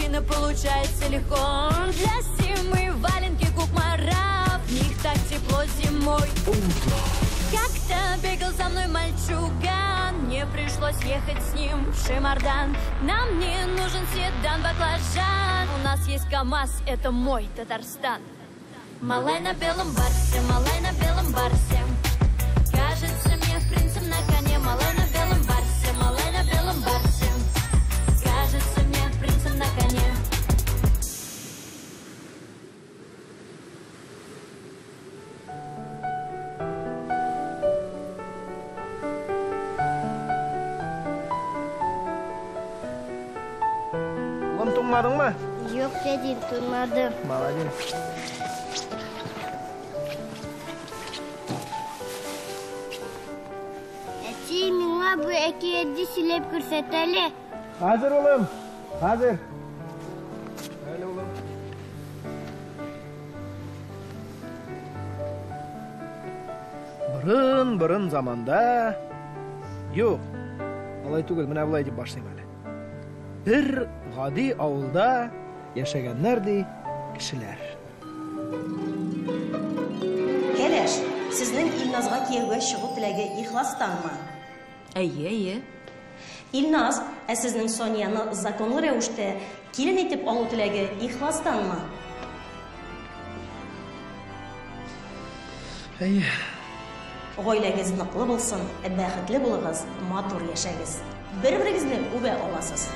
турбина получается легко. Для зимы валенки Кукмара, в них так тепло зимой. Как-то бегал за мной мальчуган, мне пришлось ехать с ним в Шемардан. Нам не нужен седан, баклажан, у нас есть КамАЗ, это мой Татарстан. Малай на белом барсе, малай на белом барсе, кажется мне принцем на коне. Малай на белом барсе, малай на белом барсе, кажется мне принцем на коне. Улым, туңмадыңмы? Юк, дядя, туңмадым. Молодец. Әти, миңа бу әкиятне сөйләп күрсәт әле. Хәзер, улым, хәзер. Әле, улым. Борын-борын заманда... Юк, алай түгел, менә болай дип башлыйм әле. Бер гади авылда яшәгәннәр ди кешеләр. Кәләш, сезнең Илназга кияүгә чыгу теләге ихластанмы? Әйе, әйе. Илназ, ә сезнең Сонияны законлы рәвештә килен итеп алу теләге ихластанмы? Әйе. Гаиләгез ныклы булсын, бәхетле булыгыз, матур яшәгез. Бер-берегезне үбә аласыз.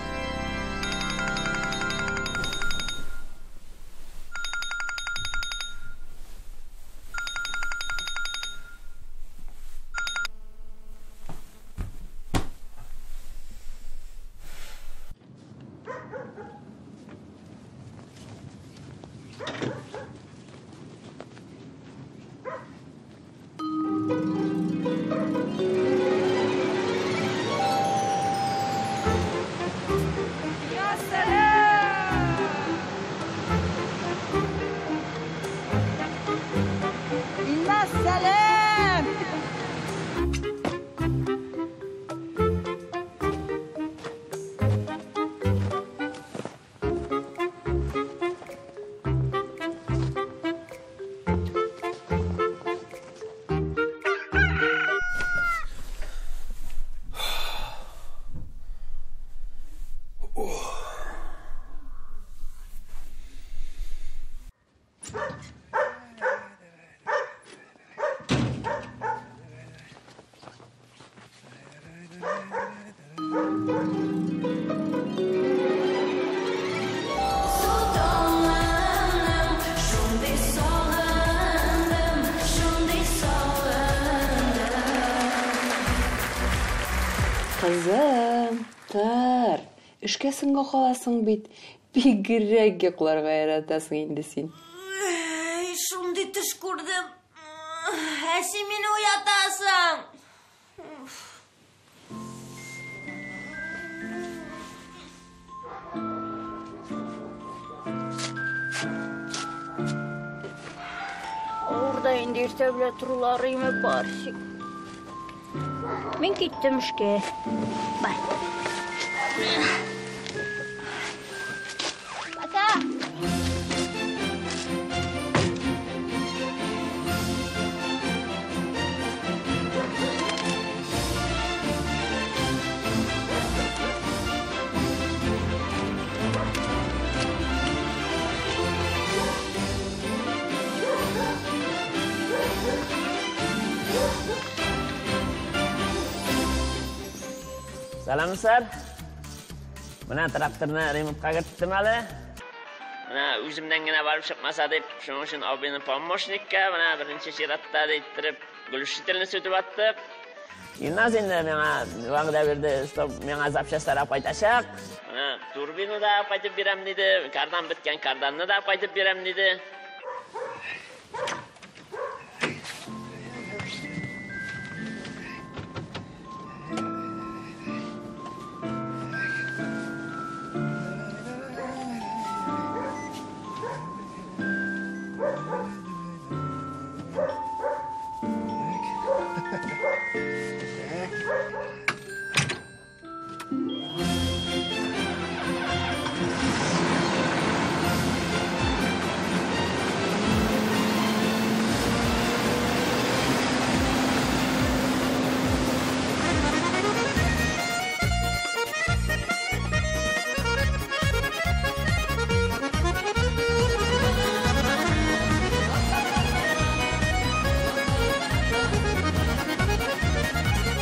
Кызым, тор. Эшкә соңга каласың бит. Бигрәк йокларга яратасың инде син. Эй, шундый төш күрдем. Ә син мине уятасың. Авыр да инде иртә белән торулары име, Барсик. Мин киттем эшкә. Бай. Пока. Сәлам, сэр. Менә тракторны ремонтка керттем әле. Менә үземнән генә барып чыкмаса дип, шуның өчен абыйны помощникка, менә беренче чиратта әйттереп, глушительне сүтеп аттык. Илназ инде миңа вәгъдә бирде, что миңа запчастьлар алып кайтачак. Менә турбина да алып кайтып бирәм диде, кардан беткән карданны да алып кайтып бирәм диде.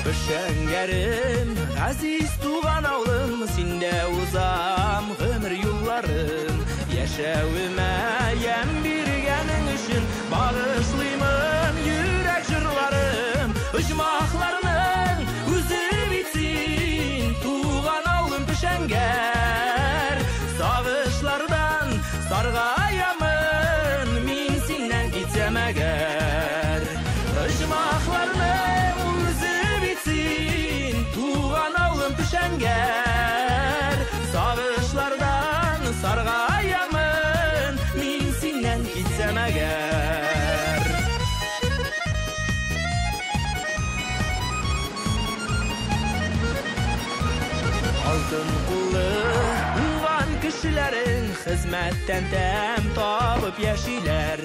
Пешәнгәрем, газиз туган авылым, синдә узам гомер юлларын. Яшәвемә ямь биргәнең өчен багышлыймын йөрәк җырларын. Оҗмахларның үзе бит син, туган авылым Пешәнгәр. Сагышлардан саргаямын мин синнән китсәм әгәр. Оҗмахларның үзе бит син, туган авылым Пешәнгәр. Сагышлардан саргаямын мин синнән китсәм әгәр. Алтын куллы уңган кешеләрең хезмәттән тәм табып яшиләр.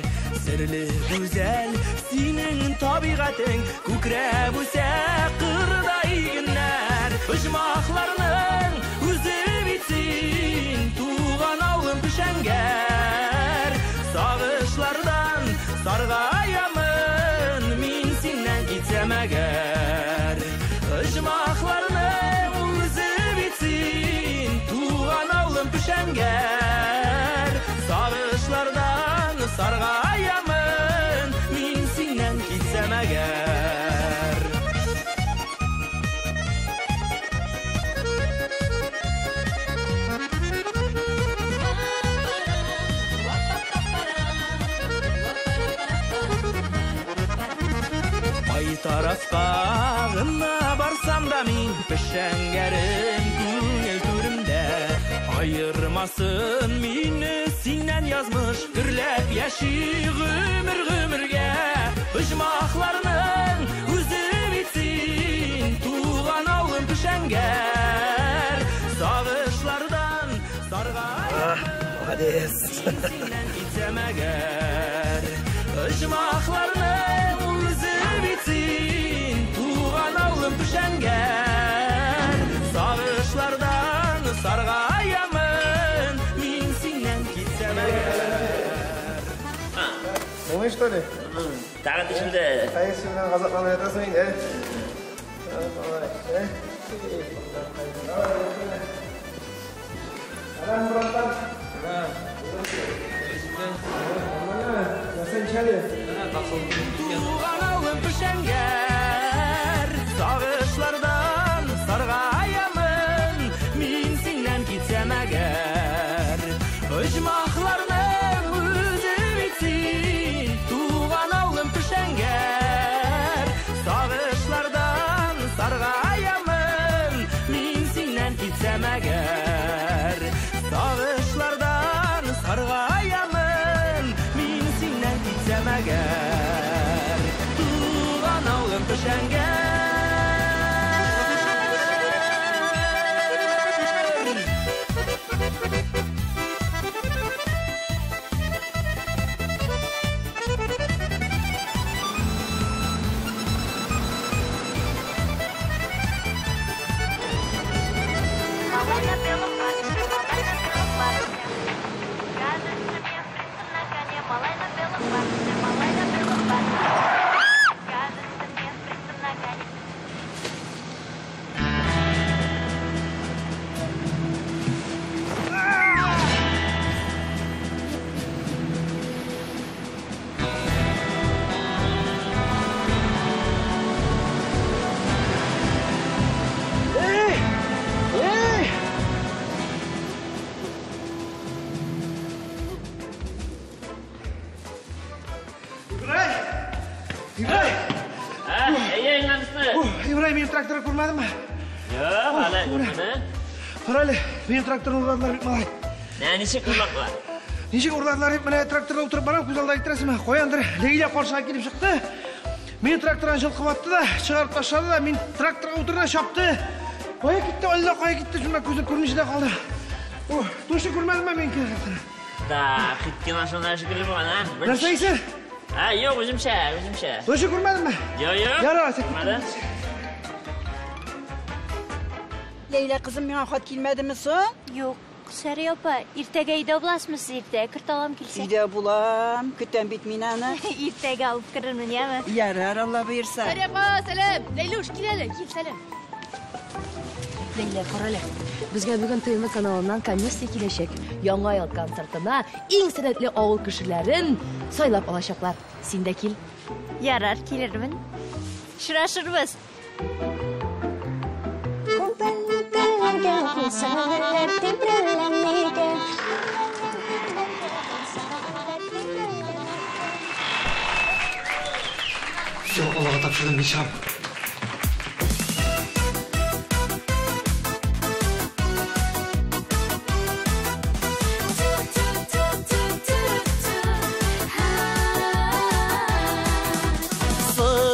Серле гүзәл синең табигатең, күкрәп үсә кырда игеннәр. Оҗмахларның үзе бит син, туган авылым Пешәнгәр. Сагышлардан саргаямын мин синнән китсәм әгәр. Оҗмахларның үзе бит син, туган авылым Пешәнгәр. Сагышлардан саргаямын мин синнән китсәм әгәр. Кай тарафка гына барсам да мин Пешәнгәрем күңел түремдә. Аермасын мине синнән язмыш, гөрләп яши гомер гомергә. Оҗмахларның үзе бит син, туган авылым Пешәнгәр. Сагышлардан саргаямын Молодец. мин синнән китсәм әгәр. Оҗмахларның үзе бит син, туган авылым Пешәнгәр. Сагышлардан саргаямын мин синнән китсәм әгәр. Булмый, что ли? Тагын төшенде. Кайсы белән газапланып ятасың инде, ә? Сәлам, братан. Нәрсә ничәле? Туган авылым Пешәнгәр, сагышлардан саргаямын мин синнән китсәм әгәр. Оҗмахларның үзе бит син, туган авылым Пешәнгәр. Сагышлардан саргаямын мин синнән китсәм әгәр. Сагышлардан саргаямын мин синнән китсәм әгәр. Туган авылым Пешәнгәр. Малай на белом барсе, малай на белом барсе. Кажется мне принцем на коне, малай на белом барсе, малай на белом барсе. Кажется мне принцем на коне. Эй! Эй! Ибрай! Ибрай! Ә, әйе, Илназны. Ибрай, минем тракторны күрмәдеңме? Юк, әле күрмәдем. Кара әле, минем тракторны урладылар бит, малай. Нә, ничек урладылар? Ничек урладылар дип, менә тракторда утырып барам, күз алдына китерәсеңме? Каяндыр Ләйлә каршыга килеп чыкты. Мине трактордан җылкып атты да, чыгарып ташлады да, мин тракторга утырды да чапты. Кая китте, әллә кая китте, шунда күзем күрмичә дә калды. О, точно күрмәдеңме мин тракторны? Да, киткән шунда шикелле булган, а? Нәрсә исә? А, юк, үземчә, үземчә. Точно күрмәдеңме? Юк, юк. Ярар, син Күрмәдем. Ләйлә кызым, миңа хат килмәдеме соң? Юк. Сәрия апа, иртәгә өйдә буласызмы сез? Иртәгә кертә алам килсә. Өйдә булам, көтәм бит мин аны. Иртәгә алып керермен, яме? Ярар, Алла боерса. Сәрия апа, сәлам! Ләйлүш, кил әле, кил, сәлам. Ләйлә, кара әле. Безгә бүген ТНВ каналыннан комиссия киләчәк. Яңа ел концертына иң сәләтле авыл кешеләрен сайлап алачаклар. Син дә кил. Ярар, килермен. Очрашырбыз. Все, Аллага тапшырдым, мин чыгам.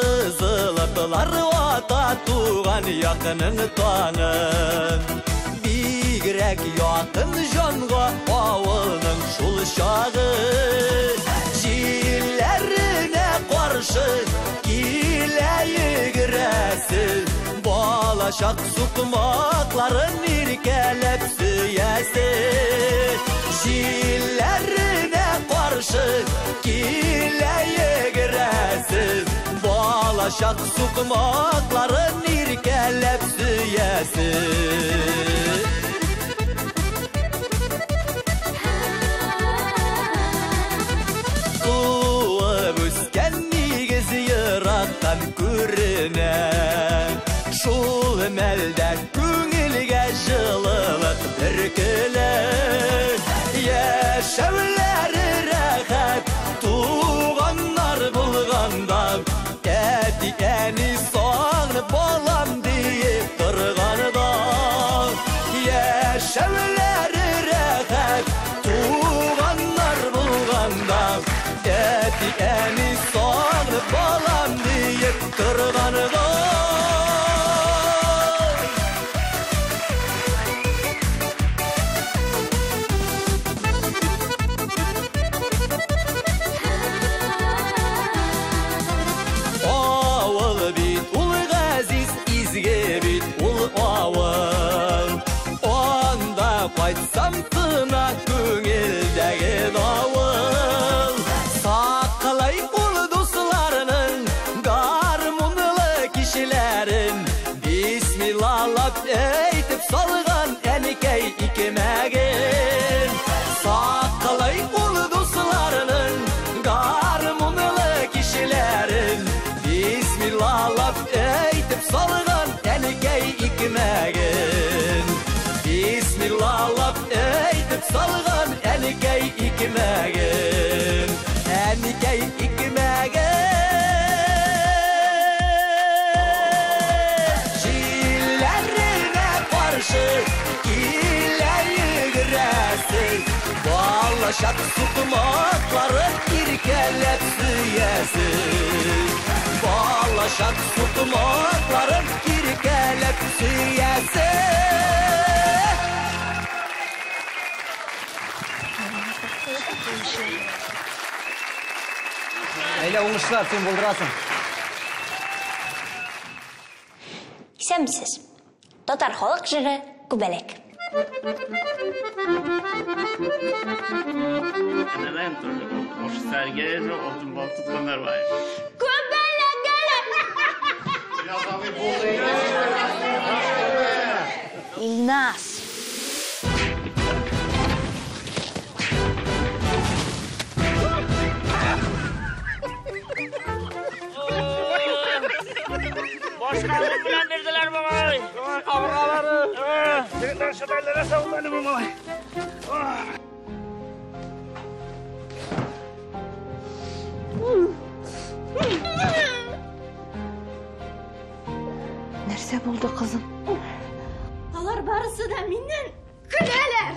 Сызылыплар ата туган якынын таңын. Бигрәк якын җанга авылның шул чагы. Җилләренә каршы килә йөгерәсе. Балачак сукмакларын иркәләп сөясе. Җилләренә каршы килә йөгерәсе. Балачак сукмакларын иркәләп сөясе. Туып үскән нигез ерактан күренә. Шул мәлдә күңелгә җылылык бөркелә. Яшәүләре рәхәт, туганнар булганда. Әти-әни сагынып балам диеп торганда. Яшәүләре рәхәт, туганнар булганда. Әти-әни сагынып балам диеп торганда. Авыл бит ул газиз, изге бит ул авыл. Анда кайтсам тына күңелдәге давыл. Саклай ул дусларының гармунлы кешеләрен. Бисмиллалап әйтеп салган әнекәй икмәген. Саклай ул дусларының гармунлы кешеләрен. Бисмиллалап әйтеп салган әнекәй икмәген. Бисмиллалап әйтеп салган әнекәй икмәген. Әнекәй икмәген. Җилләренә каршы килә йөгерәсе. Балачак сукмакларын иркәләп сөясе. Балачак сукмакларын иркәләп сөясе. Ләйлә, уңышлар, син булдырасың. Исәнмесез. Татар халык җыры Күбәләк. Күбәләк әле! Илназ. Башка белән бирделәр бабай. Кабыргалары. Егетләр шәтәйләре савыт әле бу малай. Нәрсә булды, кызым? Алар барысы да миннән көләләр.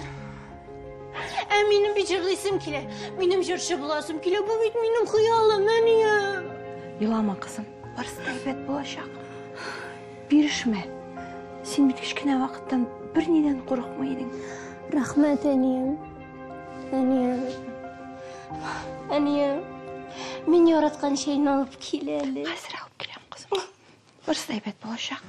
Ә минем бит җырлыйсым килә. Минем җырчы буласым килә. Бу бит минем хыялым, әнием. Елама, кызым. Барысы да әйбәт булачак. Бирешмә. Син бит кечкенә вакыттан бернидән курыкмый идең. Рәхмәт, әнием. Әнием. Әнием. Мин яраткан чәйне алып кил әле. Хәзер алып киләм, кызым. Барысы да әйбәт булачак.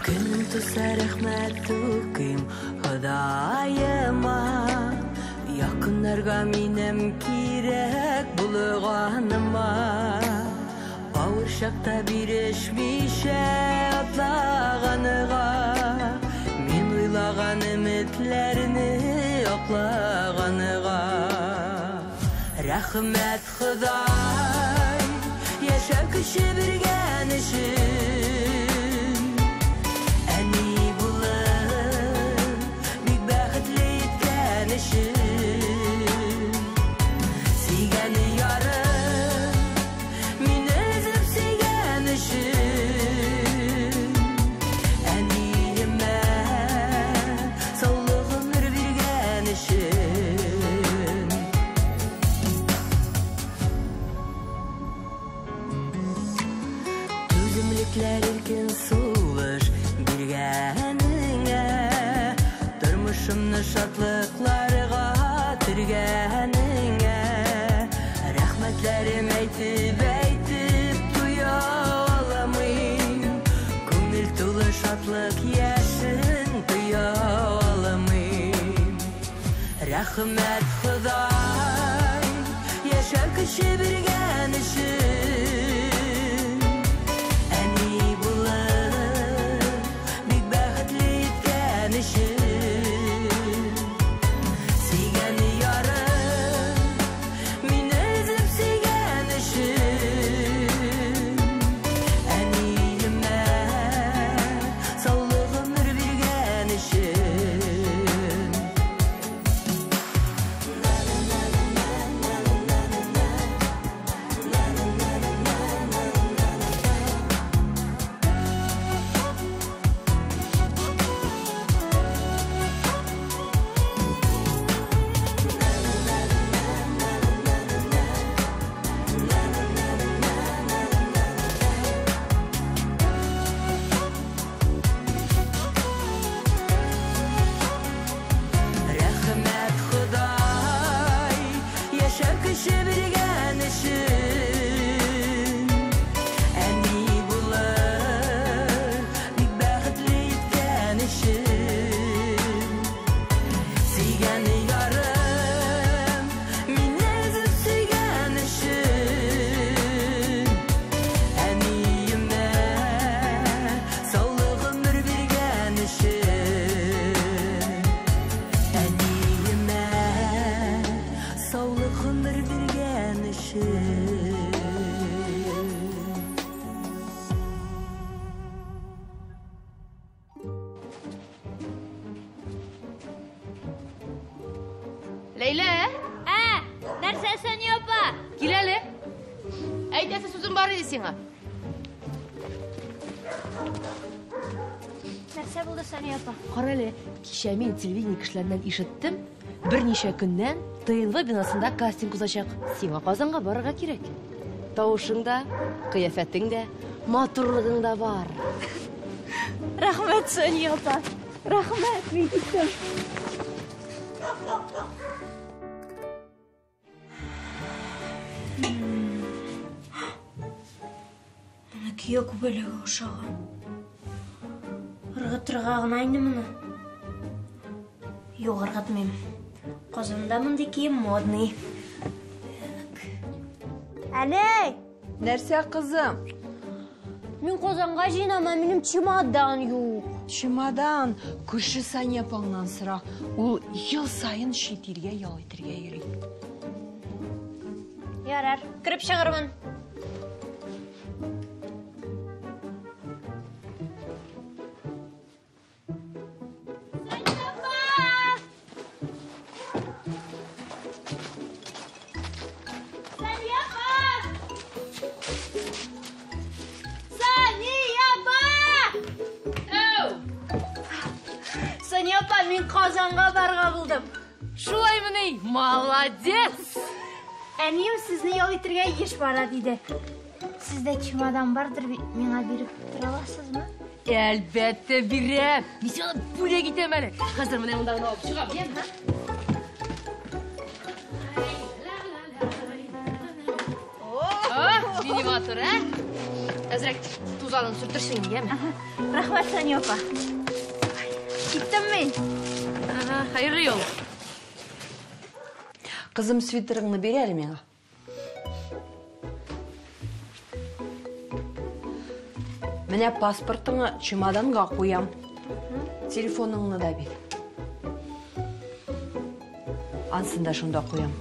Көнем туса рәхмәт укыйм Ходаема. Якыннарга минем кирәк булганыма. Авыр чакта бирешмичә атлаганыга, мин уйлаган өметләрне аклаганыга. Рәхмәт Ходай, яшәү көче биргән өчен. Әни булып, бик бәхетле иткән өчен. Сөйгән ярым, мине өзеп сөйгән өчен. Әниемә саулык гомер биргән өчен. Түземлекләр иркен сулыш биргәнеңә, тормышымны шатлыкларга төргәнеңә. Рәхмәтләрем әйтеп-әйтеп туя алмыйм, күңел тулы шатлык яшен тоя алмыйм. Рәхмәт Ходай, яшәү көче биргән өчен. Әни булып, бик бәхетле иткән өчен. Сөйгән ярым, мине өзеп сөйгән өчен. Әниемә саулык гомер биргән өчен. Рәхмәт Ходай, яшәү көче биргән өчен. Әни булып, бик бәхетле иткән өчен. Сөйгән ярым, мине өзеп сөйгән өчен. Әниемә саулык гомер биргән өчен. Әниемә саулык гомер биргән өчен. Ләйлә! Ә, нәрсә, Сания апа? Кил әле. Әйтәсе сүзем бар иде сиңа. Нәрсә булды, Сания апа? Кара әле, кичә мин телевидение кешеләреннән ишеттем, берничә көннән ТНВ бинасында кастинг узачак. Сиңа Казанга барырга кирәк. Тавышың да, кыяфәтең дә, матурлыгың да бар. Рәхмәт, Сания апа. Рәхмәт, мин киттем. Моны кия күбәләге ошаган. Ыргытырга гына инде моны. Юк, ыргытмыйм. Казанда мондый кием модный. Әней! Нәрсә, кызым? Мин Казанга җыенам, ә минем чемодан юк. Чемодан күрше Сания апаңнан сора. Ул ел саен чит илгә ял итәргә йөри. Ярар, кереп чыгармын. Сания апа, мин Казанга барырга булдым. Шулаймыни? Молодец! Әнием сезне ял итәргә еш бара диде. Сездә чемодан бардыр бит, миңа биреп тора аласызмы? Әлбәттә бирәм. Мин сиңа бүләк итәм әле. Хәзер менә монда гына алып чыгам, яме? О, нинди матур, ә? Әзрәк тузанын сөртерсең инде, яме? Рәхмәт, Сания апа. Киттем мин. Ага, хәерле юл. Кызым, свитерыңны бир әле миңа. Менә паспортыңны чемоданга куям. Телефоныңны да бир. Ансын да шунда куям.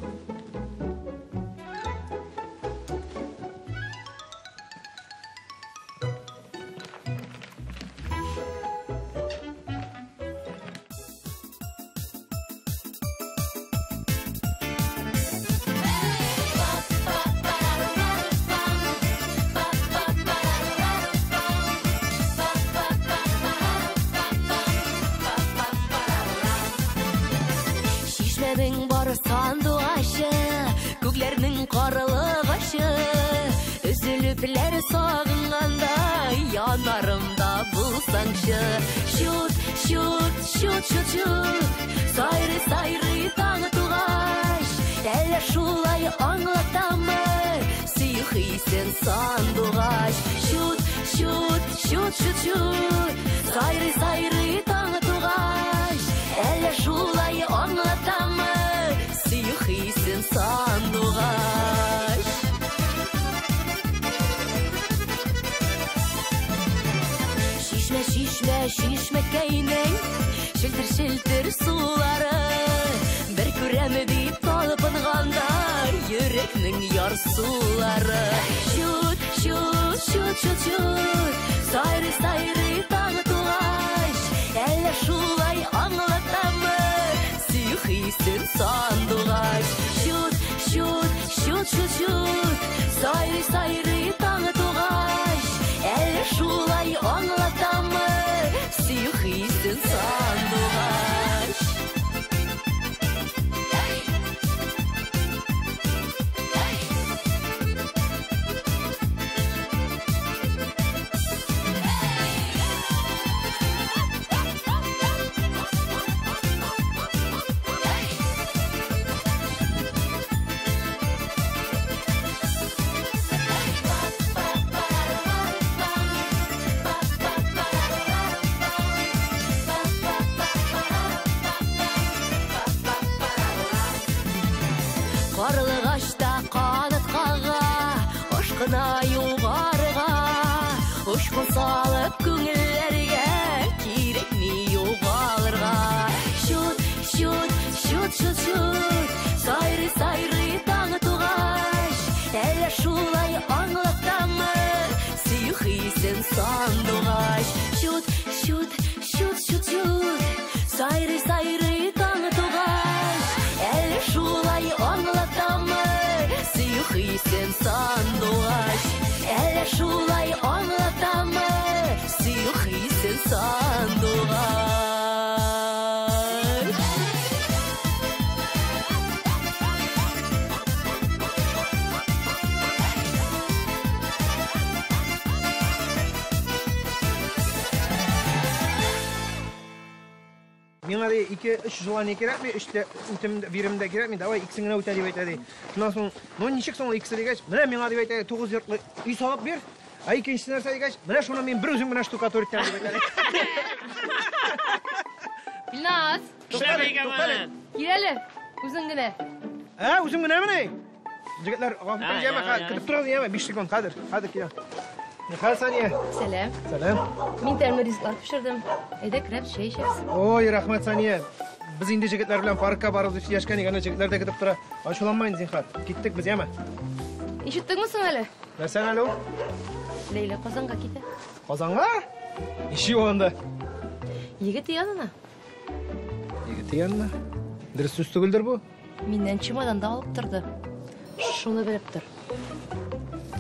Чишмәнең бар сандугачы, күкләрнең карлыгачы, өзелепләр сагынганда янарымда булсаңчы. Чут, чут, чут, чут, чут, сайрый, сайрый таң тугач, әллә шулай аңлатамы сөю хисен сандугач. Чут, чут, чут, чут, чут, сайрый, сайрый таң тугач, әллә шулай аңлатамы сөю хисен сандугач. Чишмә, чишмә, чишмәкәйнең челтер, челтер сулары, бер күрәм дип талпынганда йөрәкнең ярсулары. Чут, чут, чут, чут, чут, сайрый, сайрый таң тугач, әллә шулай аңлатамы сөю хисен сандугач. Чут, чут, чут, чут, чут, сайрый, сайрый таң тугач, әллә шулай аңлатамы сөю хисен сандугач. Карлыгачта канат кага, ашкына югарыга, очкын салып күңелләргә кирәкми югалырга. Чут, чут, чут, чут, чут, сайрый, сайрый таң тугач, әллә шулай аңлатамы сөю хисен сандугач. Чут, чут, чут, чут, чут, сайрый, сайрый таң тугач, әллә шулай аңлатамы сөю хисен сандугач. Әллә шулай аңлатамы сөю хисен сандугач. Миңа ди 2-3 желание кирәкми, 3 тә үтем бирем дә кирәкми, давай икесен генә үтә дип әйтә ди. Шуннан соң, ну ничек соң ул икесе дигәч, менә миңа дип әйтә, 9 йортлы өй салып бир. Ә икенчесе нәрсә дигәч, менә шуны мин бер үзем генә штукатур итәм дип әйтә. Илназ! Туктале, туктале. Кил әле, үзең генә. Ә, үзем генәмени? Егетләр, гафу итегез, яме, көтеп торыгыз, яме, 5 секунд, хәзер, хәзер киләм. Нихәл, Сания? Сәлам. Сәлам. Мин тәмле ризыклар пешердем. Әйдә, керәп, чәй эчәбез. Ой, рәхмәт, Сания. Без инде егетләр белән паркка барабыз дип сөйләшкән идек, әнә егетләр дә көтеп тора. Ачуланма инде, зинһар. Киттек без, яме. Ишеттеңме соң әле? Нәрсәне әле ул? Ләйлә Казанга китә. Казанга? Ничек ул анда? Егете янына. Егете янына? Дөрес сүз түгелдер бу? Миннән чемодан да алып торды. Шуны белеп тор.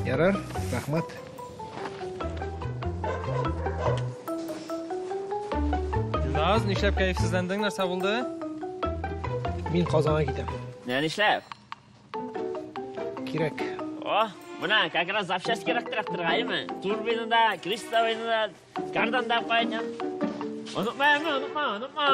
Ярар, рәхмәт. Илназ, нишләп кәефсезләндең? Нәрсә булды? Мин Казанга китәм. Менә нишләп? Кирәк. О, менә как раз запчасть кирәк тракторга, әйеме? Турбина да, крестовина да, кардан да куйдым. Онытма, әйеме, онытма, онытма.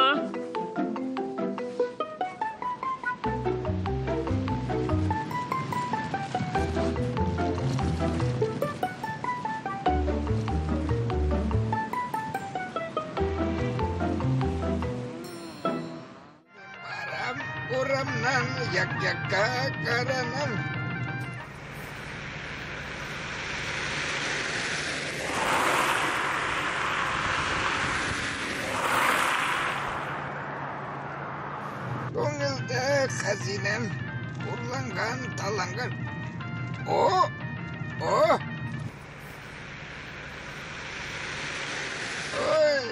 Урамнан як-якка каранам. Күңелдә хәзинәм урланган, таланган. О! О! Ой!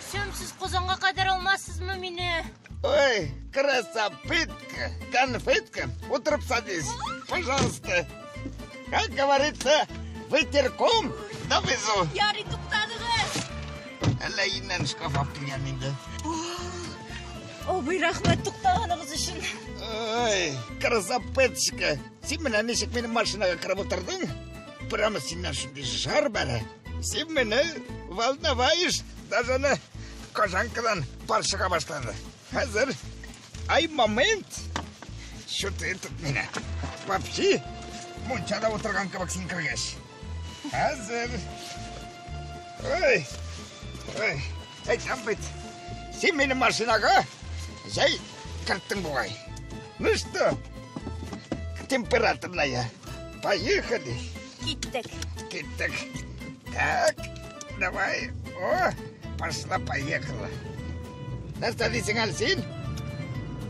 Сөмсез Казанга кадәр алмассызмы мине? Ой, красопытка, конфетка, утырып садись, пожалуйста. Как говорится, ветерком довезу. Ярый, туктадыгыз. Әллә иннән шкаф алып килгән инде. Абый, рәхмәт туктаганыгыз өчен. Ой, красопыточка, син менә ничек минем машинага кереп утырдың? Прямо синнән шундый жар бәрә. Син мине волноваешь, даже аны кожанкадан пар чыга башлады. Хәзер, ай момент, что ты тут меня? Вообще, мунчада утырган кебек син кергәч. Хәзер. Ой, ой, әйтәм бит, син минем машинага җәй керттең бугай. Ну что, температурная, поехали. Киттек. Киттек. Так, давай. О, пошла-поехала. Нәрсә дисең әле син?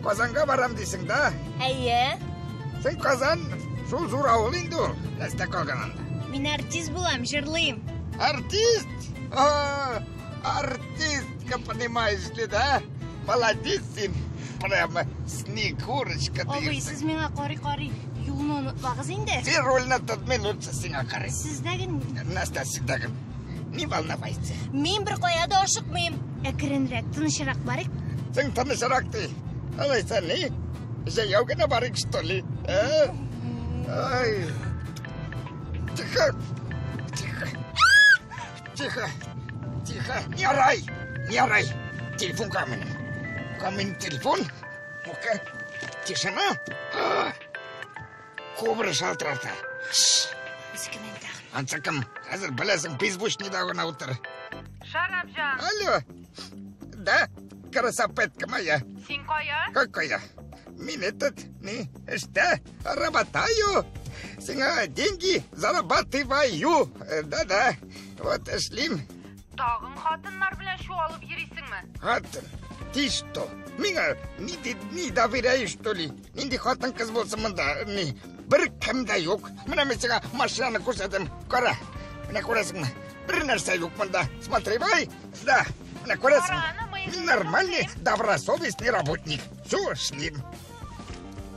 Казанга барам дисең, да? Әйе. Син Казан, шул зур авыл инде ул. Нәрсә калган анда? Мин артист булам, җырлыйм. Артист? О, артистка, понимаешь ли, да? Молодец син. Прямо Снегурочка Абый, дисең. сез миңа карый-карый юлны онытмагыз инде. Син рульны тот, мин лучше сиңа карыйм. Сез дәген. Нәрсә син дәген? Не волновайся. Мин бер кая да ашыкмыйм. Әкренрәк, тынычрак барыйк. Син тынычрак ди. Алайса ни? Җәяү генә барыйк, что ли? Ә? Ай. Тихо. Тихо. Тихо. Тихо. Не орай. Не орай. Телефон каменным. Камень телефон. Ну-ка. Тишина. А! Кобра шалтырата. Ансы кем? Хәзер беләсең, беззвучныйда гына утыр. Шарапҗан. Алло. Да, красопетка моя. Син кая? Какая? Мин этот, не, эштә, работаю. Сиңа деньги зарабатываю. Да-да, вот эшлим. Тагын хатыннар белән чуалып йөрисеңме? Хатын, ты что? Миңа ни, не доверяешь, что ли? Нинди хатын-кыз булсын монда? Ни, бер кем дә юк. Менә мин сиңа машинаны күрсәтәм. Кара, менә күрәсеңме? Бер нәрсә юк монда. Смотри, бай. Да, менә күрәсеңме? Мин нормальный, добросовестный работник. Все, эшлим.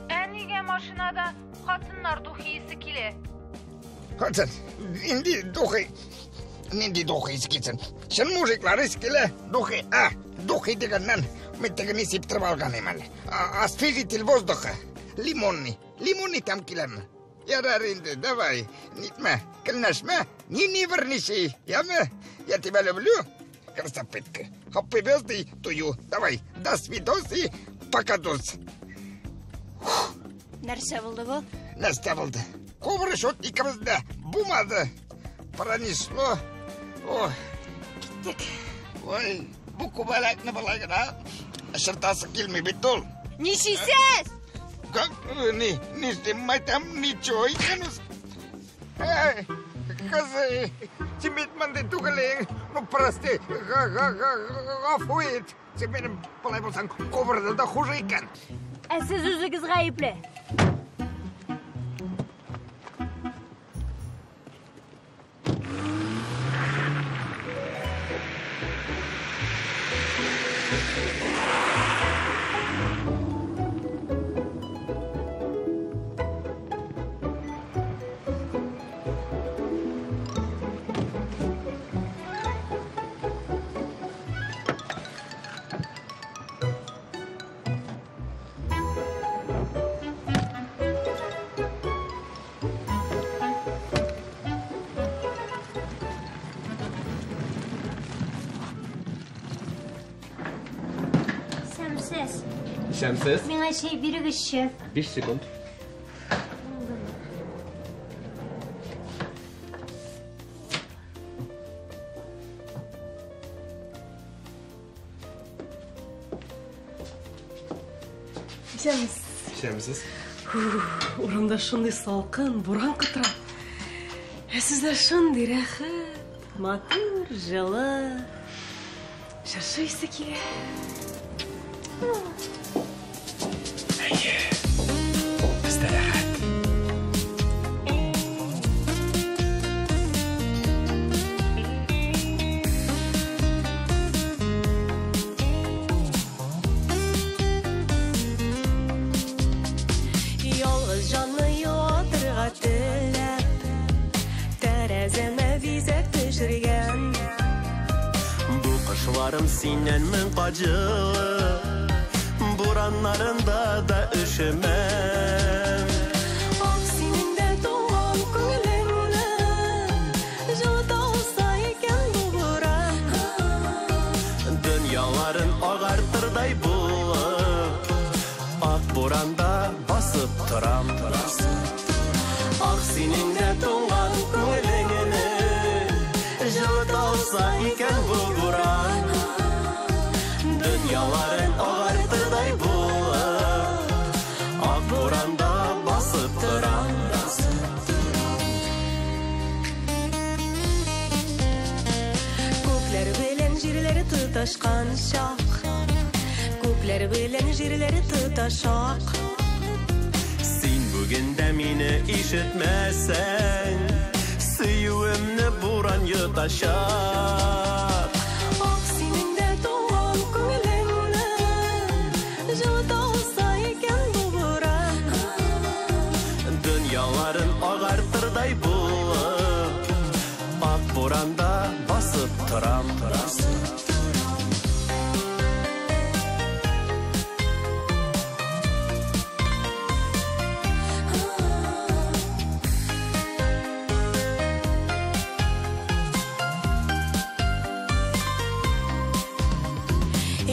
Ә нигә машинада хатыннар духи исе килә? Хатын, нинди духи? Нинди духи исе килсен? Чын мужиклар исе килә. Духи, а, духи дигәннән мин тегене сиптереп алган идем әле. Освежитель воздуха. Лимонный. Лимонный там киләме? Ярар инде, давай. Нитмә, көнләшмә, не нервничай, яме? Я тебя люблю, красопытка. Happy birthday to you. Давай, до свидосы, покадос. Нәрсә булды бу? Нәрсә булды? Кобра шот икебездә булмады. Пронесло. О, киттек. Ой, бу күбәләкне болай гына очыртасы килми бит ул. Нишлисез? Как? Ни, нишлим, әйтәм, ничего икән үз. Эй, кызы, син бит мондый түгел идең. Ну, прости, гафу ит. Син минем болай булсаң, кобрадан да хуже икән. Ә сез үзегез гаепле. Исәнмесез. Исәнмесез. Миңа чәй бирегезче. 5 секунд. Исәнмесез. Исәнмесез. Урамда шундый салкын, буран котыра. Ә сездә шундый рәхәт, матур, җылы. Чыршы исе килә. Әйе. Бездә рәхәт. Ялгыз җанны юатырга теләп, тәрәзәмә бизәк төшергән. Бу кышларым синнән мең кат җылы, бураннарында да өшемәм. Ах, синең дә туган күңелеңне җылыта алса икән бу буран. Дөньяларын агартырдай булып, ак буранда басып торам. Ах, синең дә туган күңелеңне җылыта алса икән бу буран. Дөньяларын агартырдай булып, ак буранда басып торам. Күкләр белән җирләр тоташкан чак, күкләр белән җирләр тоташак. Син бүген дә мине ишетмәсәң, сөюемне буран йотачак. Ах, синең дә туган күңелеңне җылыта алса икән бу буран. Дөньяларын агартырдай булып, ак буранда басып торам.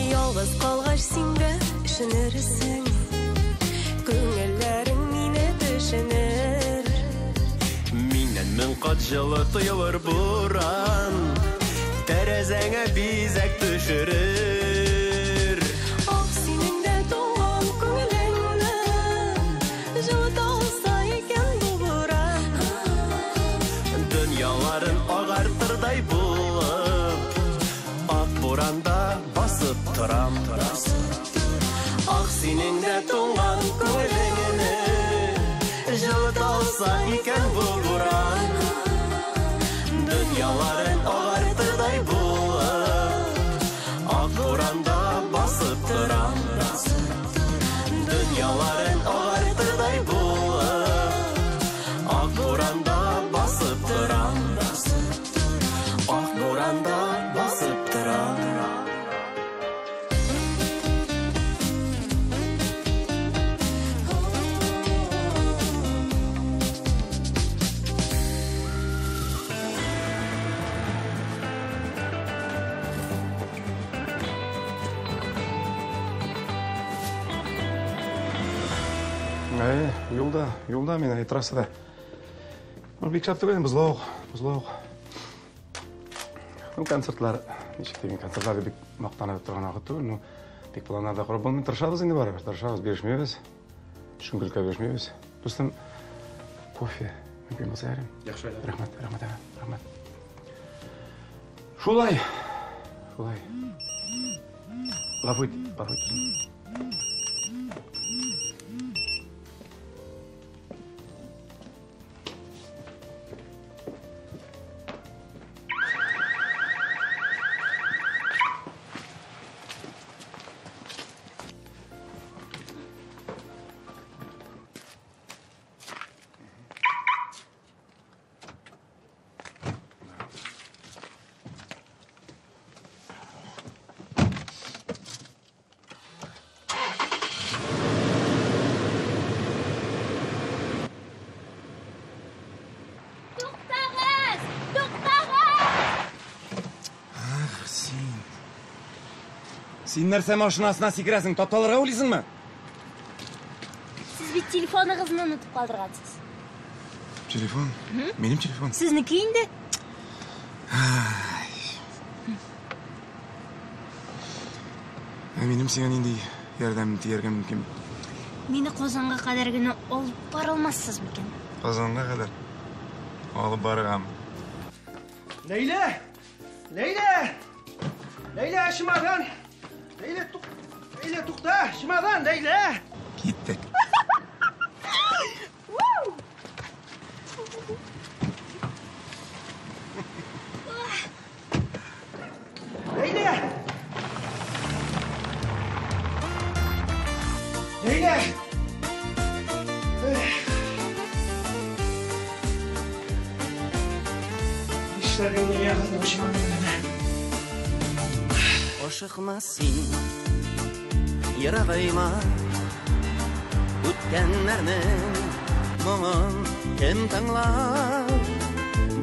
Ялгыз калгач син дә өшенерсең, күңелләрең мине төшенер. Миннән мең кат җылы тоелыр буран, тәрәзәңә бизәк төшерер. Ах, синең дә туган күңелеңне җылыта алса икән бу буран. Дөньяларын агартырдай булып, ак буранда басып торам. Ах, синең дә туган күңелеңне җылыта алса икән бу буран. Дөньяларын агартырдай булып, ак буранда басып торам. Дөньяларын агартырдай булып, ак буранда басып торам. Ак буранда басып торам. Әйе, юлда, юлда мин, әй, трассада. Ну, бик шәп түгел, бозлавык, бозлавык. Ну, концертлар, ничек дигән, концертлар бик мактанып торган вакыт түгел, ну, бик планнар да корып булмый. Тырышабыз инде барыбер, тырышабыз, бирешмибез. Төшенкелеккә бирешмибез. Дустым, кофе мөмкин булса ярыйм. Яхшы. Рәхмәт, рәхмәт, рәхмәт. Шулай, шулай. Гафу ит, гафу ит, дустым. Туктагыз! Туктагыз! Ах, син. Син нәрсә машинасына сикерәсең? Тапталырга уйлыйсыңмы? Сез бит телефоныгызны онытып калдыргансыз. Телефон? Минем телефон. Сезнеке инде. Ә минем сиңа нинди ярдәм тияргә мөмкин? Мине Казанга кадәр генә алып бара алмассыз микән? Казанга кадәр алып барыргамы? Ләйлә! Ләйлә! Ләйлә, чемодан! Ләйлә, тук... Ләйлә, тукта! Чемодан, Ләйлә! Киттек. Ләйлә! Ләйлә! Нишләргә уйлыягыз бу чемодан белән? Ашыкма син, ерагайма, үткәннәрнең моңын кем тыңлар?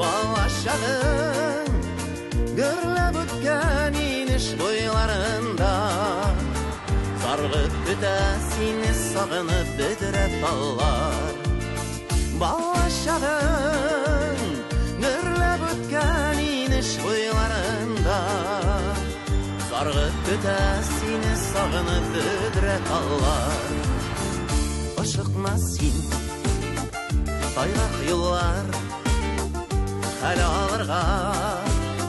Бала чагың гөрләп үткән инеш буйларында, саргып көтә сине сагынып бөдрә таллар. Бала чагың гөрләп үткән инеш буйларында, саргып көтә сине сагынып бөдрә таллар. Ашыкма син, тайгак юллар хәл алырга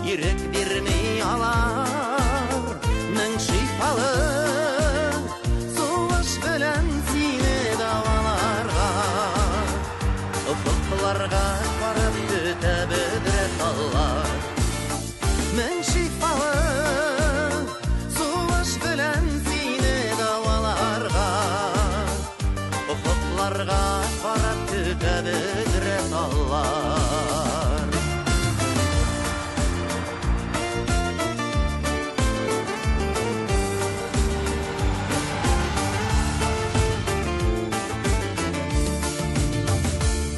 ирек бирми алар. Мең шифалы сулыш белән сине дәваларга, офыкларга карап көтә бөдрә таллар. Мең шифалы сулыш белән сине дәваларга, офыкларга карап көтә бөдрә таллар.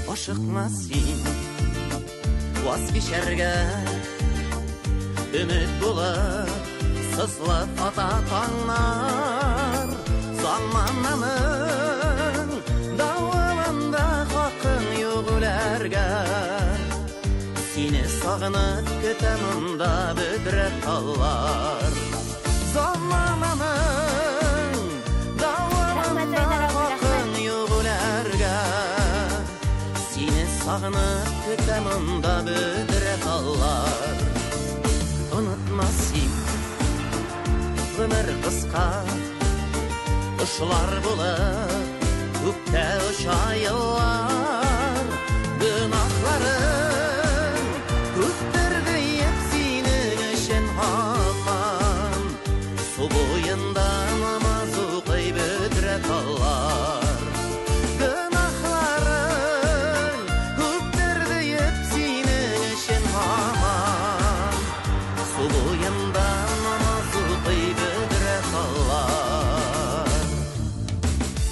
Ашыкма син, ваз кичәргә, өмет булып сызлап ата таңнар. Замананың давылында хакың юк үләргә, сине сагынып көтә монда бөдрә таллар. Замананың давылында хакың юк үләргә, сине сагынып көтә монда бөдрә таллар. Онытма син, гомер кыска, кошлар булып күктә оча еллар. Гөнаһларың күптер диеп синең өчен һаман су буенда намаз укый бөдрә таллар. Гөнаһларың күптер диеп синең өчен һаман су буенда намаз укый бөдрә таллар.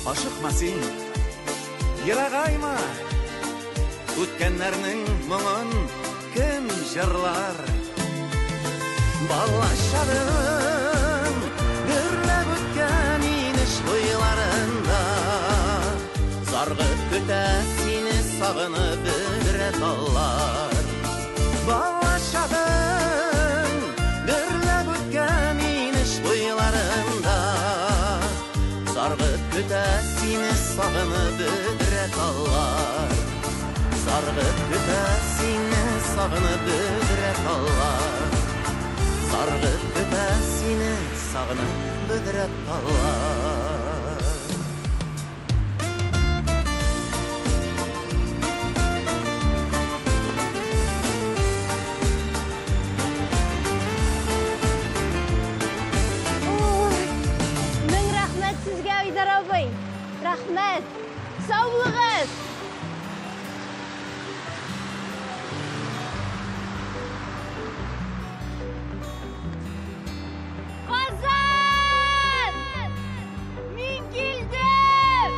Ашыкма син, ерагайма, үткәннәрнең моңын кем җырлар? Бала чагың гөрләп үткән инеш буйларында, саргып көтә сине сагынып бөдрә таллар. Бала чагың гөрләп үткән инеш буйларында, саргып көтә сине сагынып бөдрә таллар. Саргып көтә сине сагынып бөдрә таллар. Саргып көтә сине сагынып бөдрә таллар. Ой, мең рәхмәт сезгә, Айдар абый. Рәхмәт. Сау булыгыз. Казан! Мин килдем!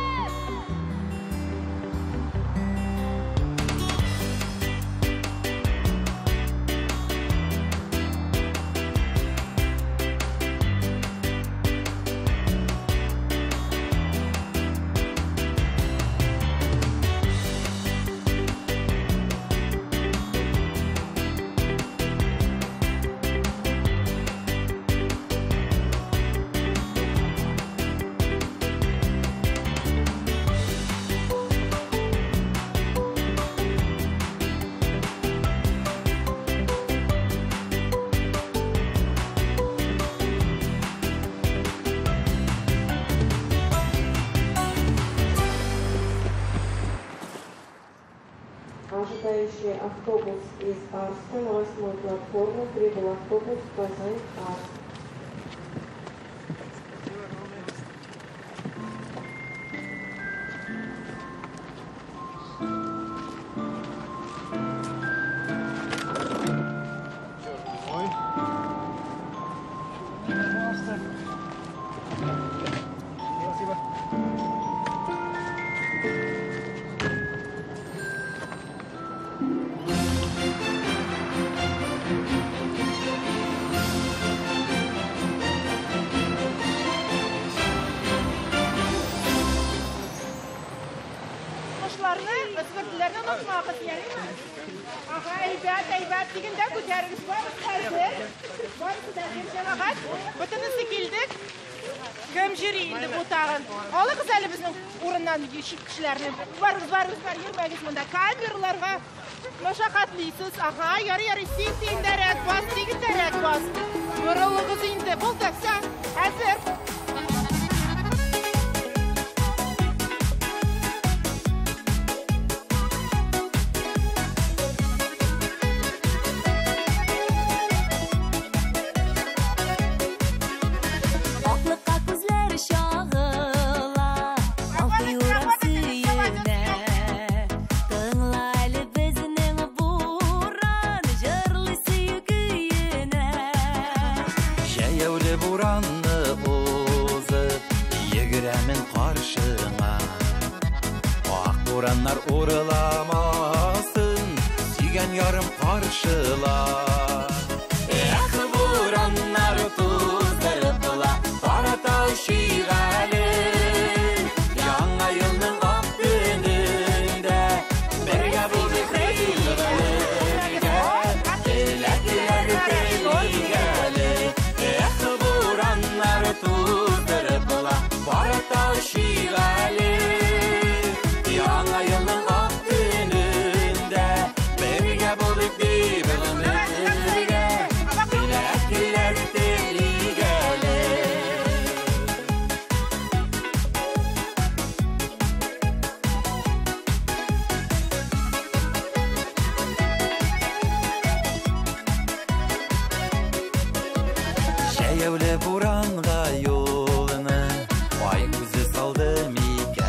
Автобус из Арска на 8-ю платформу прибыл автобус Казань-Арск. Спасибо. Özgürlüklerini unutmağız, ярыймы? Ага, әйбәт, әйбәт дигәндә күтәрегез. Барысы әзер. Барысы да әзер, җәмәгать. Бөтенесе килдек. Кем йөри инде бу тагын? Алыгыз әле безнең урыннан чит кешеләрне. Барыгыз, барыгыз, бар, йөрмәгез монда. Камераларга мәшәкатьлисез. Ага, ярый, ярый, син тиндәрәк бас, тигендәрәк бас. Борылыгыз инде. Булды, всё, әзер. Урламасын, сөйгән ярым каршыла. Эх, бураннар туздырып була, карата шигәле. Яңа елның ак көнендә бергә булдык бергә, теләкләр теләгәле. Эх, бураннар туздырып була, карата шигәле. Яңа елның ак көнендә бергә булдык дип гомергә, теләкләр теләгәле. Җәяүле буранга юлны ай күзе салды микән?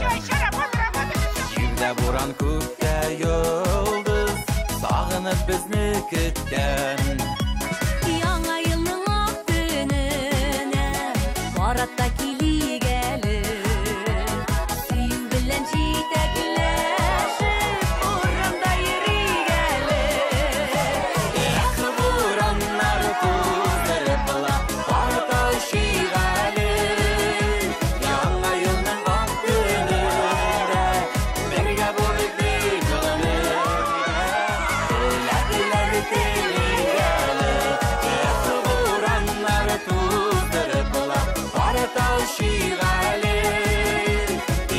Җирдә буран, күктә йолдыз, сагынып безне көткән. Яңа елның ак көненә карата килик әле. Сөю белән җитәкләшеп урамда йөрик әле. Эх, бураннар туздырып була, карата шигәле. Яңа елның ак көнендә бергә булыйк дип гомергә, теләкләр теләгәле. Эх, бураннар туздырып була, карата шигәле.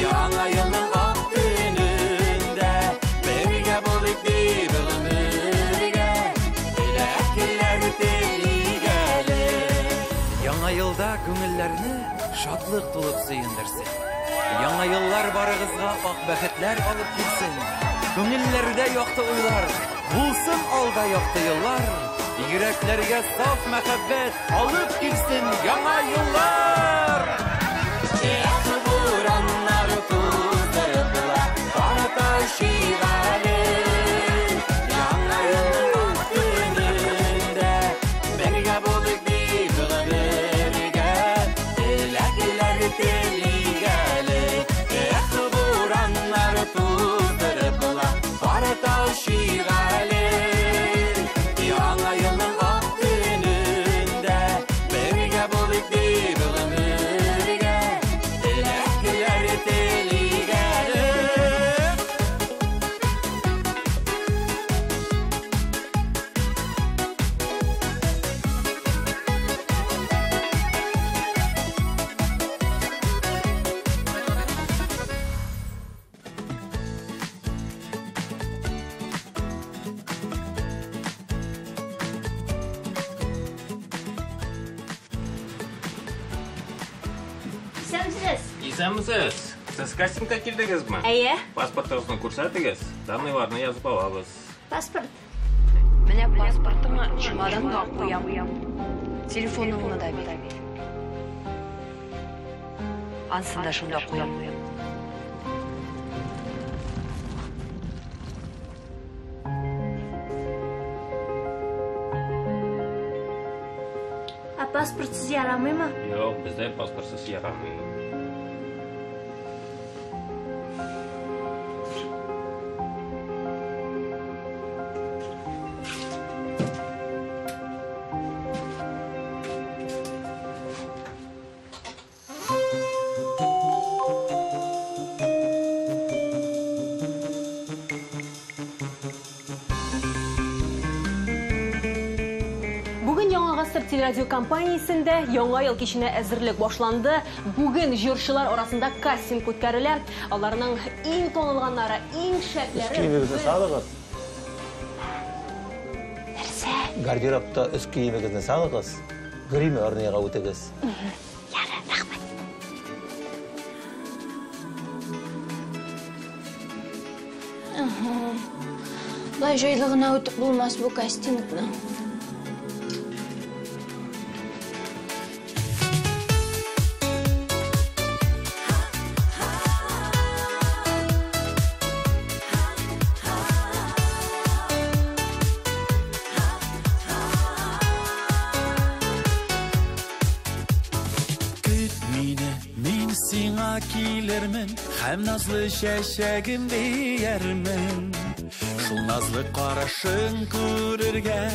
Яңа елның ак көнендә бергә булыйк дип гомергә, теләкләр теләгәле. Яңа елда күңелләрне шатлык тулып сөендерсен. Яңа еллар барыгызга ак бәхетләр алып килсен. Күңелләрдә якты уйлар, булсын алда якты еллар. Йөрәкләргә саф мәхәббәт алып килсен яңа еллар. Эх, бураннар туздырып була, карата шигәле. Яңа елның ак көнендә бергә булыйк дип гомергә, теләкләр теләгәле. Эх, бураннар туздырып була, карата шигәле. Яңа елның ак көнендә бергә булыйк дип гомергә, теләкләр теләгәле. Исәнмесез? Исәнмесез. Сез кастингка килдегезме? Әйе. Паспортыгызны күрсәтегез, данныйларны язып алабыз. Паспорт. Менә паспортыңны чемоданга куям. Телефоныңны да бир. Ансын да шунда куям. Ә паспортсыз ярамыймы? Юк, бездә паспортсыз ярамый. Бүген Яңа гасыр телерадиокомпаниясендә Яңа ел киченә әзерлек башланды. Бүген җырчылар арасында кастинг үткәрелә. Аларның иң танылганнары, иң шәпләре. Өс киемегезне салыгыз. Нәрсә? Гардеробта өс киемегезне салыгыз. Гримерныйга үтегез. Ярар, рәхмәт. Ага. Болай җайлы гына үтеп булмас бу кастингны. Көт мине, мин сиңа килермен, һәм назлы чәчәгем диярмен. Шул назлы карашың күрергә,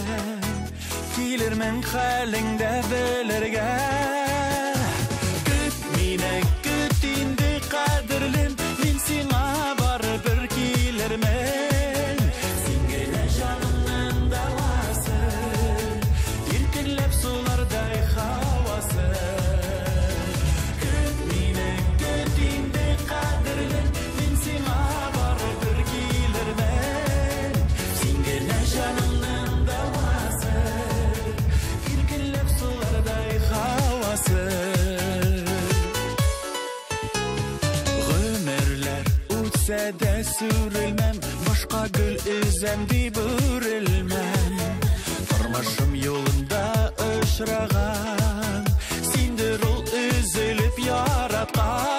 килермен хәлеңдә белергә. Көт мине, көт инде кадерлем, мин сиңа барыбер килермен. Син генә җанымның дәвасы, иркенләп сулардай һавасы. Көт мине, көт инде кадерлем, мин сиңа барыбер килермен. Син генә җанымның дәвасы, иркенләп сулардай һавасы. Гомерләр үтсә дә сүрелмәм, башка гөл өзәм дип үрелмәм. Тормышым юлында очраган, синдер ул өзелеп яраткан.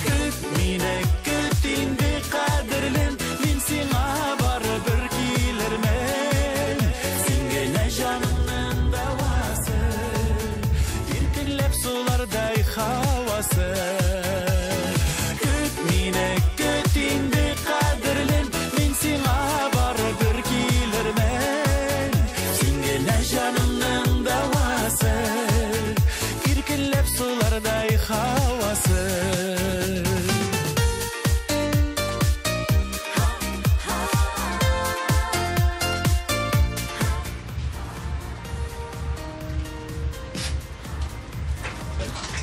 Көт мине, көт инде кадерлем, мин сиңа барыбер килермен. Син генә җанымның дәвасы, иркенләп сулардай һавасы. Көт мине, көт инде кадерлем, мин сиңа барыбер килермен. Син генә җанымның дәвасы, иркенләп сулардай һавасы.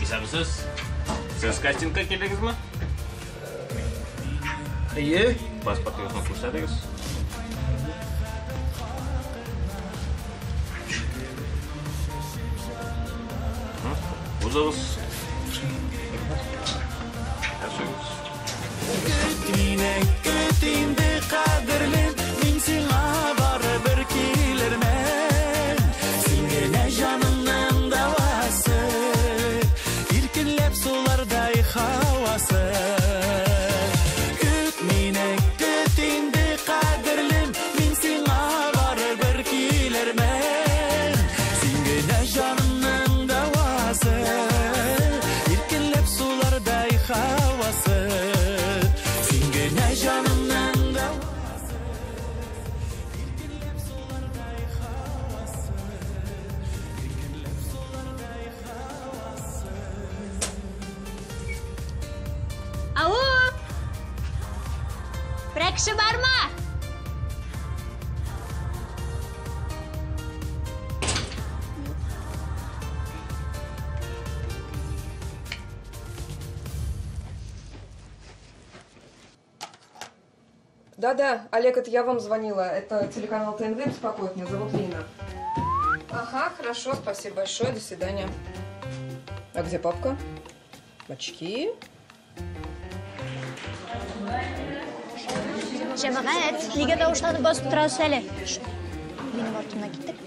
Исәнмесез? Сез кастингка килдегезме? Әйе. Паспортыгызны күрсәтегез. Узыгыз. Яшәгез. Көт мине, көт инде кадерлем, мин сиңа барыбер килермен. Син генә җанымның дәвасы, иркенләп сулардай һавасы. Көт мине, көт инде кадерлем, мин сиңа барыбер килермен. Син генә җанымның дәвасы, иркенләп сулардай һавасы. Син генә җанымның дәвасы, иркенләп сулардай һавасы, иркенләп сулардай һавасы. Ау! Берәр кеше бармы? Да-да, Олег, это я вам звонила. Это телеканал ТНВ беспокоит. Меня зовут Лина. Ага, хорошо, спасибо большое. До свидания. А где папка? Очки? Җәмәгать, нигә тавышланып басып торасыз әле? Минем артымнан киттек.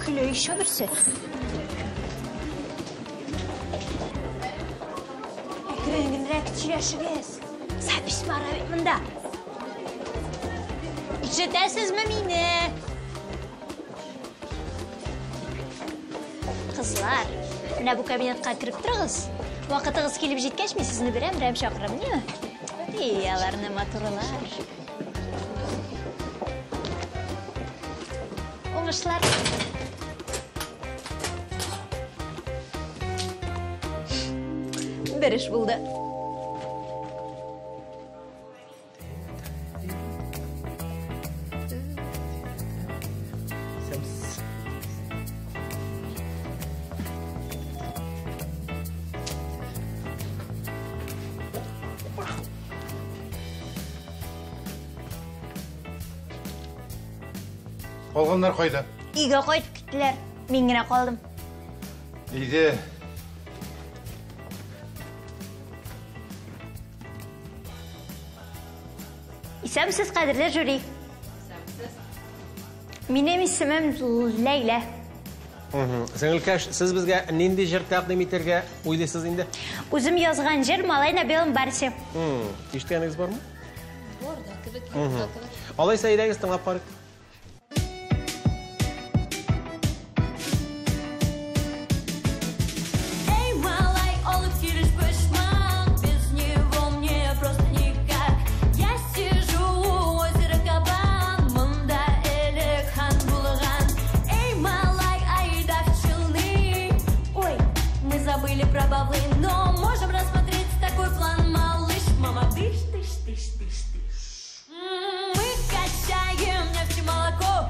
Көлә еще берсе. Әкрен генрәк сөйләшегез. Запись бара бит монда. Ишетәсезме мине? Кызлар, менә бу кабинетка кереп торыгыз. Вакытыгыз килеп җиткәч, мин сезне берәм-берәм чакырам, ниме? И, аларны матурлар. Уңышлар. Бер эш булды. Калганнар кайда? Өйгә кайтып киттеләр. Мин генә калдым. Өйдә. Исәнмесез, кадерле жюри. Минем исемем Ләйлә. Сеңелкәш, сез безгә нинди җыр тәкъдим итәргә уйлыйсыз инде? Үзем язган җыр Малай на белом барсе. Ишеткәнегез бармы? Бар да кебек, юк та кебек. Алайса әйдәгез тыңлап карыйк. Эй, малай, алып килеш почмак, без него мне просто никак. Я сижу у озера Кабан, монда элек хан булган. Эй, малай, айда в Челны. Ой, мы забыли про бавлы, но можем рассмотреть такой план, малыш. Мама, дыш, дыш, дыш, дыш, дыш. Мы качаем нефть и молоко,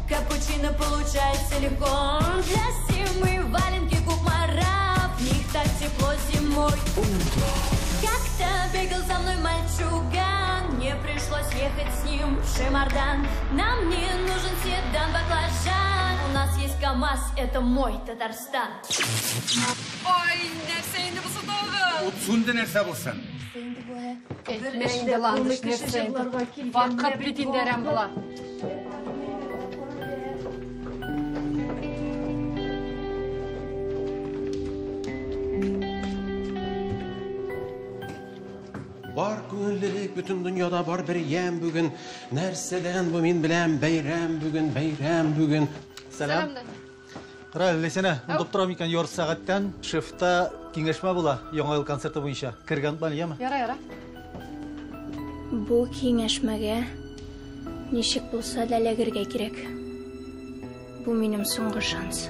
капучино получается легко. Для зимы валенки Кукмара, в них так тепло зимой. Как-то бегал за мной мальчуган, мне пришлось ехать с ним в Шемардан. Нам не нужен седан, баклажан, у нас есть КамАЗ, это мой Татарстан. Ой, нәрсә инде булса тагын? Ут сүнде нәрсә булсын? Әйтмә инде, Ландыш, нәрсә инде. Вакыт бит инде әрәм була. Бар күңеллелек бөтен дөньяда бар бер ямь бүген. Нәрсәдән бу мин беләм, бәйрәм бүген, бәйрәм бүген. Сәлам. Кара, Ләйсәнә, онытып торам икән, ярты сәгатьтән шефта киңәшмә була Яңа ел концерты буенча. Кергән бар, яме? Яра, яра. Бу киңәшмәгә ничек булса да эләгергә кирәк. Бу минем соңгы шанс.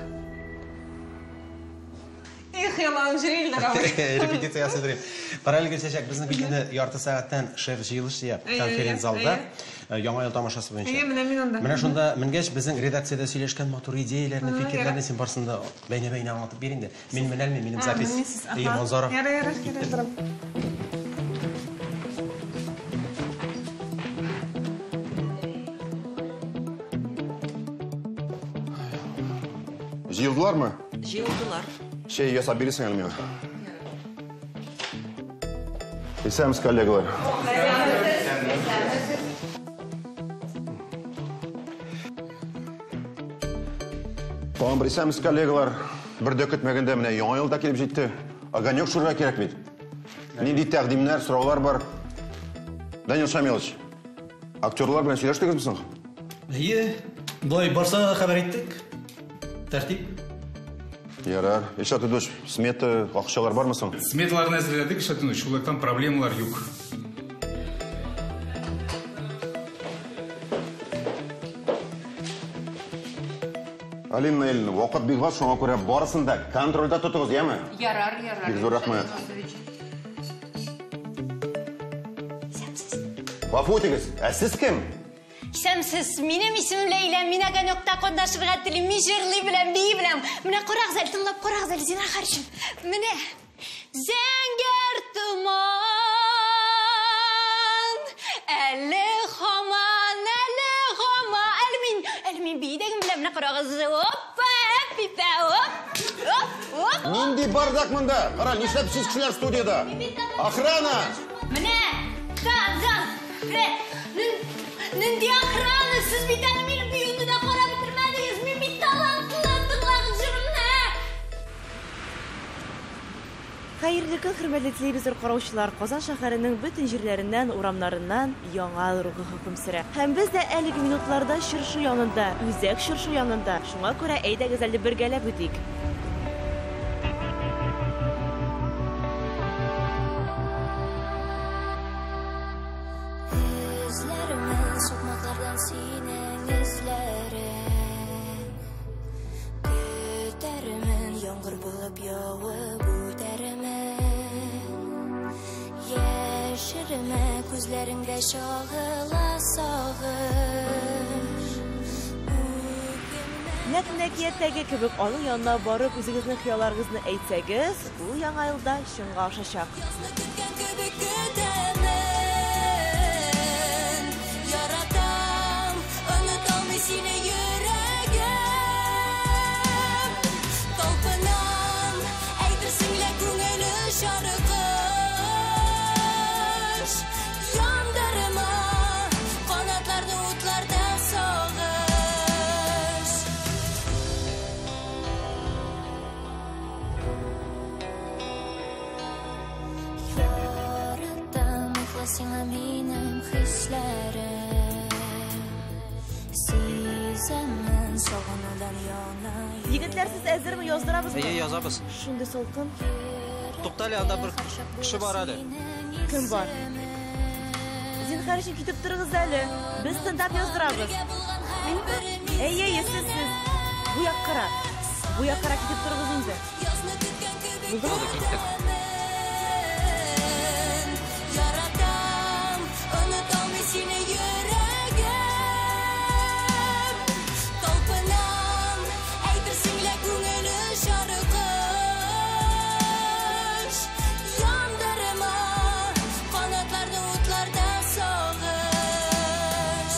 Эх, ялан җырлар абый. Репетиция ясый. Параллель килсәчәк, безнең бит инде ярты сәгатьтән шеф җыелыш җыя конференц-залда Яңа ел тамашасы буенча. Әйе, менә мин анда. Менә шунда менгәч, безнең редакциядә сөйләшкән матур идеяләрне, фикерләрне син барсын да бәйнә-бәйнә аңлатып бир инде. Мин менәлмим, минем запись. Әйе, Манзара. Яра, яра, яра, торам. Җыелдылармы? Җыелдылар. Чәй ясап бирерсең әле миңа. Исәнмесез, коллегалар. Тагын бер исәнмесез, коллегалар. Бер дә көтмәгәндә менә Яңа ел да килеп җитте. Огонек шурга кирәк бит. Нинди тәкъдимнәр, сораулар бар? Данил Шамилович, актерлар белән сөйләштегезме соң? Әйе, болай барсына да хәбәр иттек. Тәртип. Ярар. Илшат Идуш, смета, акчалар бармы соң? Сметаларны әзерләдек, Илшат Идуш, ул яктан проблемалар юк. Алина Наилевна, вакыт бик аз, шуңа күрә барысын да контрольдә тотыгыз, яме? Ярар, ярар. Бик зур рәхмәт. Гафу итегез, ә сез кем? Исәнмесез, минем исемем Ләйлә, мин огонекта катнашырга телим, мин җырлый беләм, бии беләм. Менә карагыз әле, тыңлап карагыз әле, зинһар өчен. Менә зәңгәр томан, әле һаман, әле һаман, әле мин бии дә беләм, менә карагыз, опа, пипә, оп, оп, оп. Нинди бардак монда? Кара, нишләп сез кешеләр студияда? Охрана! Менә, Казан! Нинди охрана? Сез бит әле минем биюемне дә карап бетермәдегез. Мин бит талантлы, тыңлагыз җырымны. Хәерле көн, хөрмәтле телевизор караучылар. Казан шәһәренең бөтен җирләреннән, урамнарыннан яңа ел рухы хөкем сөрә. Һәм без дә әлеге минутларда чыршы янында, үзәк чыршы янында. Шуңа күрә әйдәгез әле бергәләп үтик. Эзләрмен сукмаклардан синең эзләрең. Көтәрмен яңгыр булып явып үтәрмен. Яшермә күзләреңдә чагыла сагыш. Нәкъ менә әкияттәге кебек аның янына барып үзегезнең хыялларыгызны әйтсәгез, ул яңа елда чынга ашачак. Кебек көтәмен. Яратам, оныталмый сине йөрәгем. Талпынам, әйтерсең лә күңел очар кош. Яндырма канатларны утларда сагыш. Яратам, ихлас сиңа минем хисләрем. Сизәмен сагынудан яна. Егетләр, сез әзерме? Яздырабызмы? Әйе, язабыз. Шундый салкын. Тукта әле, анда бер кеше бар әле. Кем бар? Зинһар өчен китеп торыгыз әле. Без стендап яздырабыз. Әйе, әйе, сез, сез. Бу яккарак. Бу яккарак китеп торыгыз инде. Булды, киттек. Яратам, оныталмый сине йөрәгем. Талпынам, әйтерсең лә күңел очар кош. Яндырма канатларны утларда сагыш.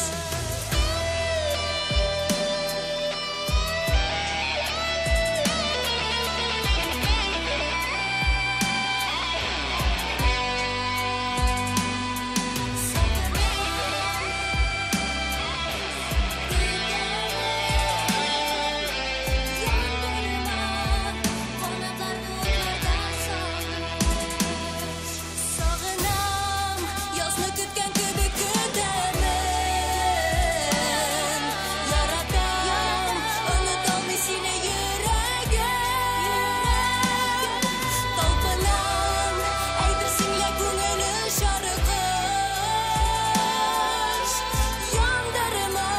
Сагынам, язны көткән кебек көтәмен. Яратам, оныталмый сине йөрәгем. Талпынам, әйтерсең лә күңел очар кош. Яндырма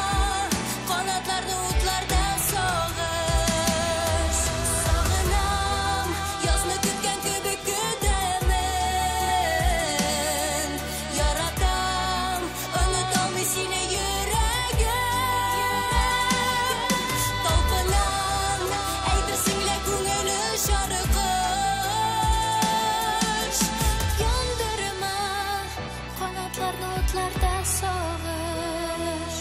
канатларны утларда сагыш. Сагынам, язны көткән кебек көтәмен. Яратам, оныталмый сине йөрәгем. Талпынам, әйтерсең лә күңел очар кош. Яндырма канатларны утларда сагыш.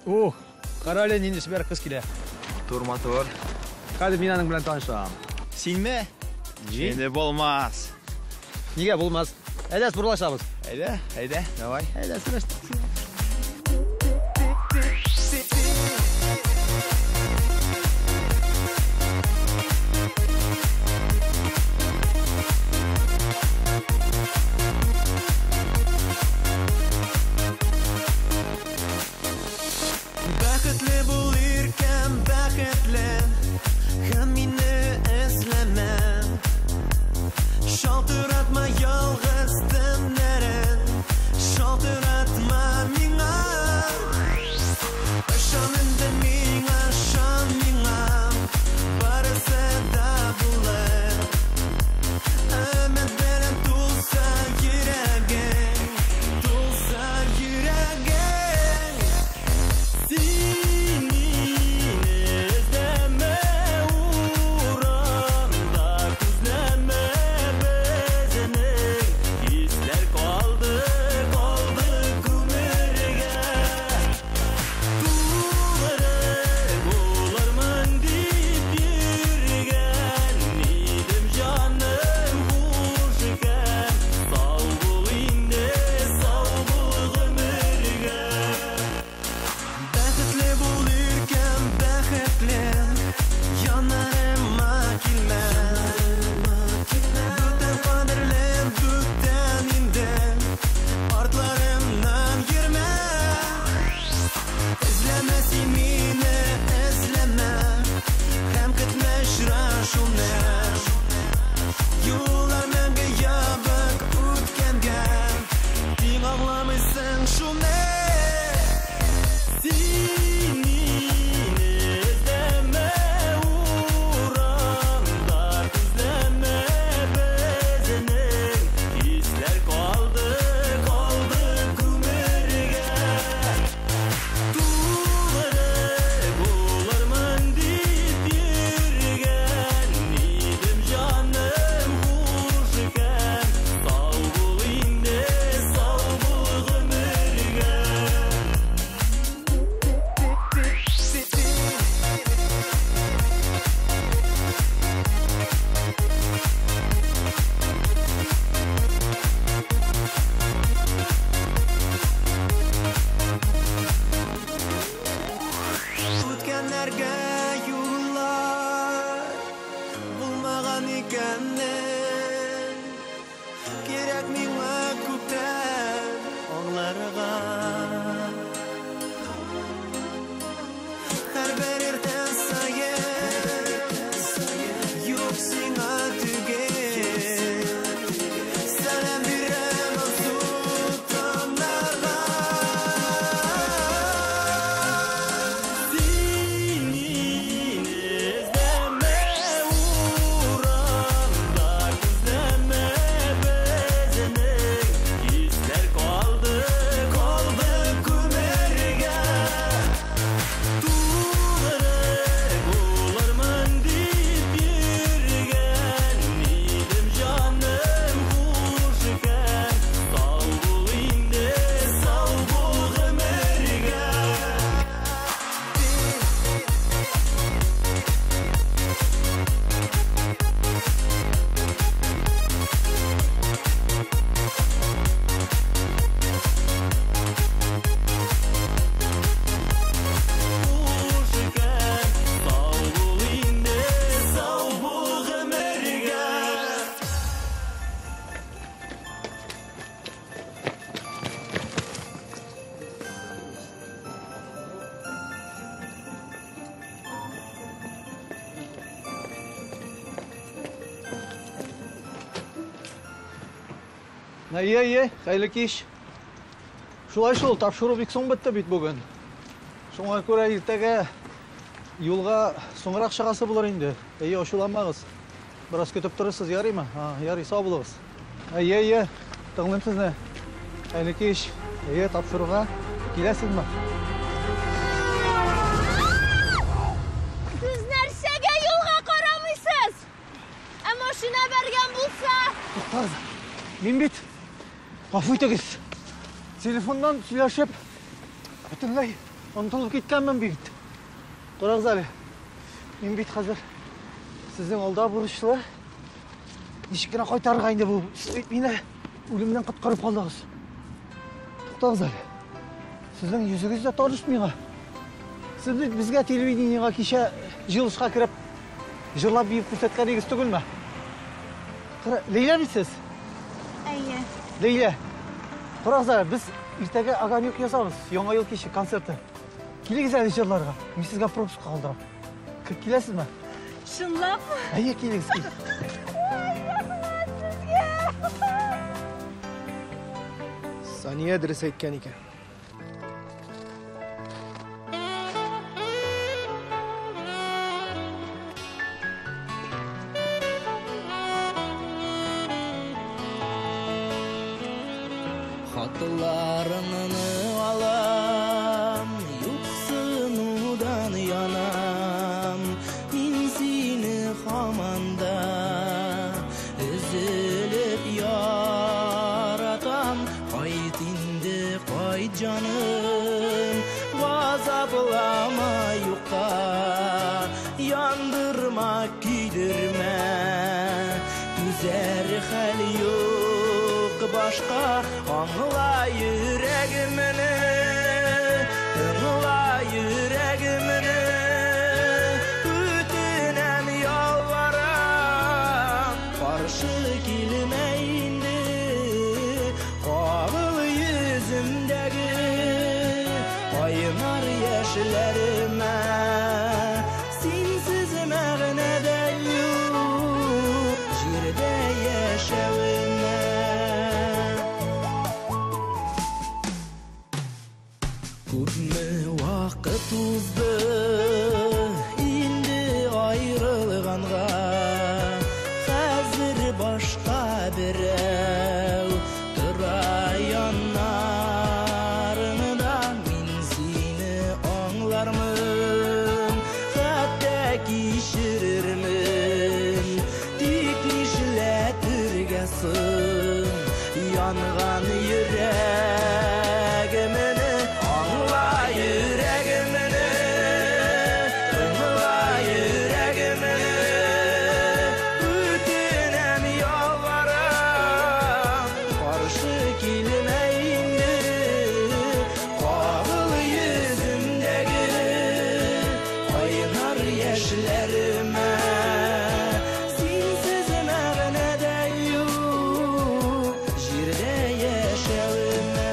Ух, кара әле нинди чибәр кыз килә. Тур матур. Хәзер мин аның белән танышам. Синме? Инде булмас. Нигә булмас? Әйдә, сбурлашабыз. Әйдә, әйдә, давай. Әйдә, сөйләш. Бәхетле бул, иркәм, бәхетле. Һәм мине эзләмә. Шалтыратма ялгыз төннәрен. Шалтыратма Әйе, әйе, хәерле кич. Шулай шул, тапшыру бик соң бетте бит бүген. Шуңа күрә иртәгә юлга соңрак чыгасы булыр инде. Әйе, ачуланмагыз. Бераз көтеп торырсыз, ярыймы? Ярый, сау булыгыз. Әйе, әйе, тыңлыйм сезне. Хәерле кич. Әйе, тапшыруга киләсезме? Сез нәрсәгә юлга карамыйсыз? Ә машина бәргән булса? Туктагыз. Мин бит, гафу итегез, телефоннан сөйләшеп, бөтенләй онытылып киткәнмен бит. Карагыз әле, мин бит хәзер сезнең алда бурычлы. Ничек кенә кайтарырга инде бу? Сез бит мине үлемнән коткарып калдыгыз. Туктагыз әле. Сезнең йөзегез дә таныш миңа. Сез бит безгә телевидениегә кичә җыелышка кереп җырлап биеп күрсәткән идегез түгелме? Кара, Ләйлә бит сез? Әйе. Ләйлә, карагыз әле, без иртәгә Огонек ясабыз, Яңа ел киче концерты. Килегез әле җырларга, мин сезгә пропуск калдырам. Кереп киләсезме? Чынлапмы? Әйе, килегез, килегез. Сания дөрес әйткән икән. Хатларыңны алам, юксынудан янам. Мин сине һаман да өзелеп яратам. Кайт инде, кайт җаным, газаплама юкка, яндырма, көйдермә. Түзәр хәл юк башка, аңла йөрәгемне, тыңла йөрәгемне. Үтенәм, ялварам, каршы килмә инде, кагыл йөземдәге кайнар яшьләремә. Синсез мәгънә дә юк җирдә яшәвемә. Күпме вакыт узды инде аерылганга, хәзер башка берәү тора яннарыңда. Мин сине аңлармын, хәтта кичерермен, тик нишләтергә соң янган йөрәгемне? Аңла йөрәгемне, тыңла йөрәгемне. Үтенәм, ялварам, каршы килмә инде, кагыл йөземдәге кайнар яшьләремә. Синсез мәгънә дә юк җирдә яшәвемә.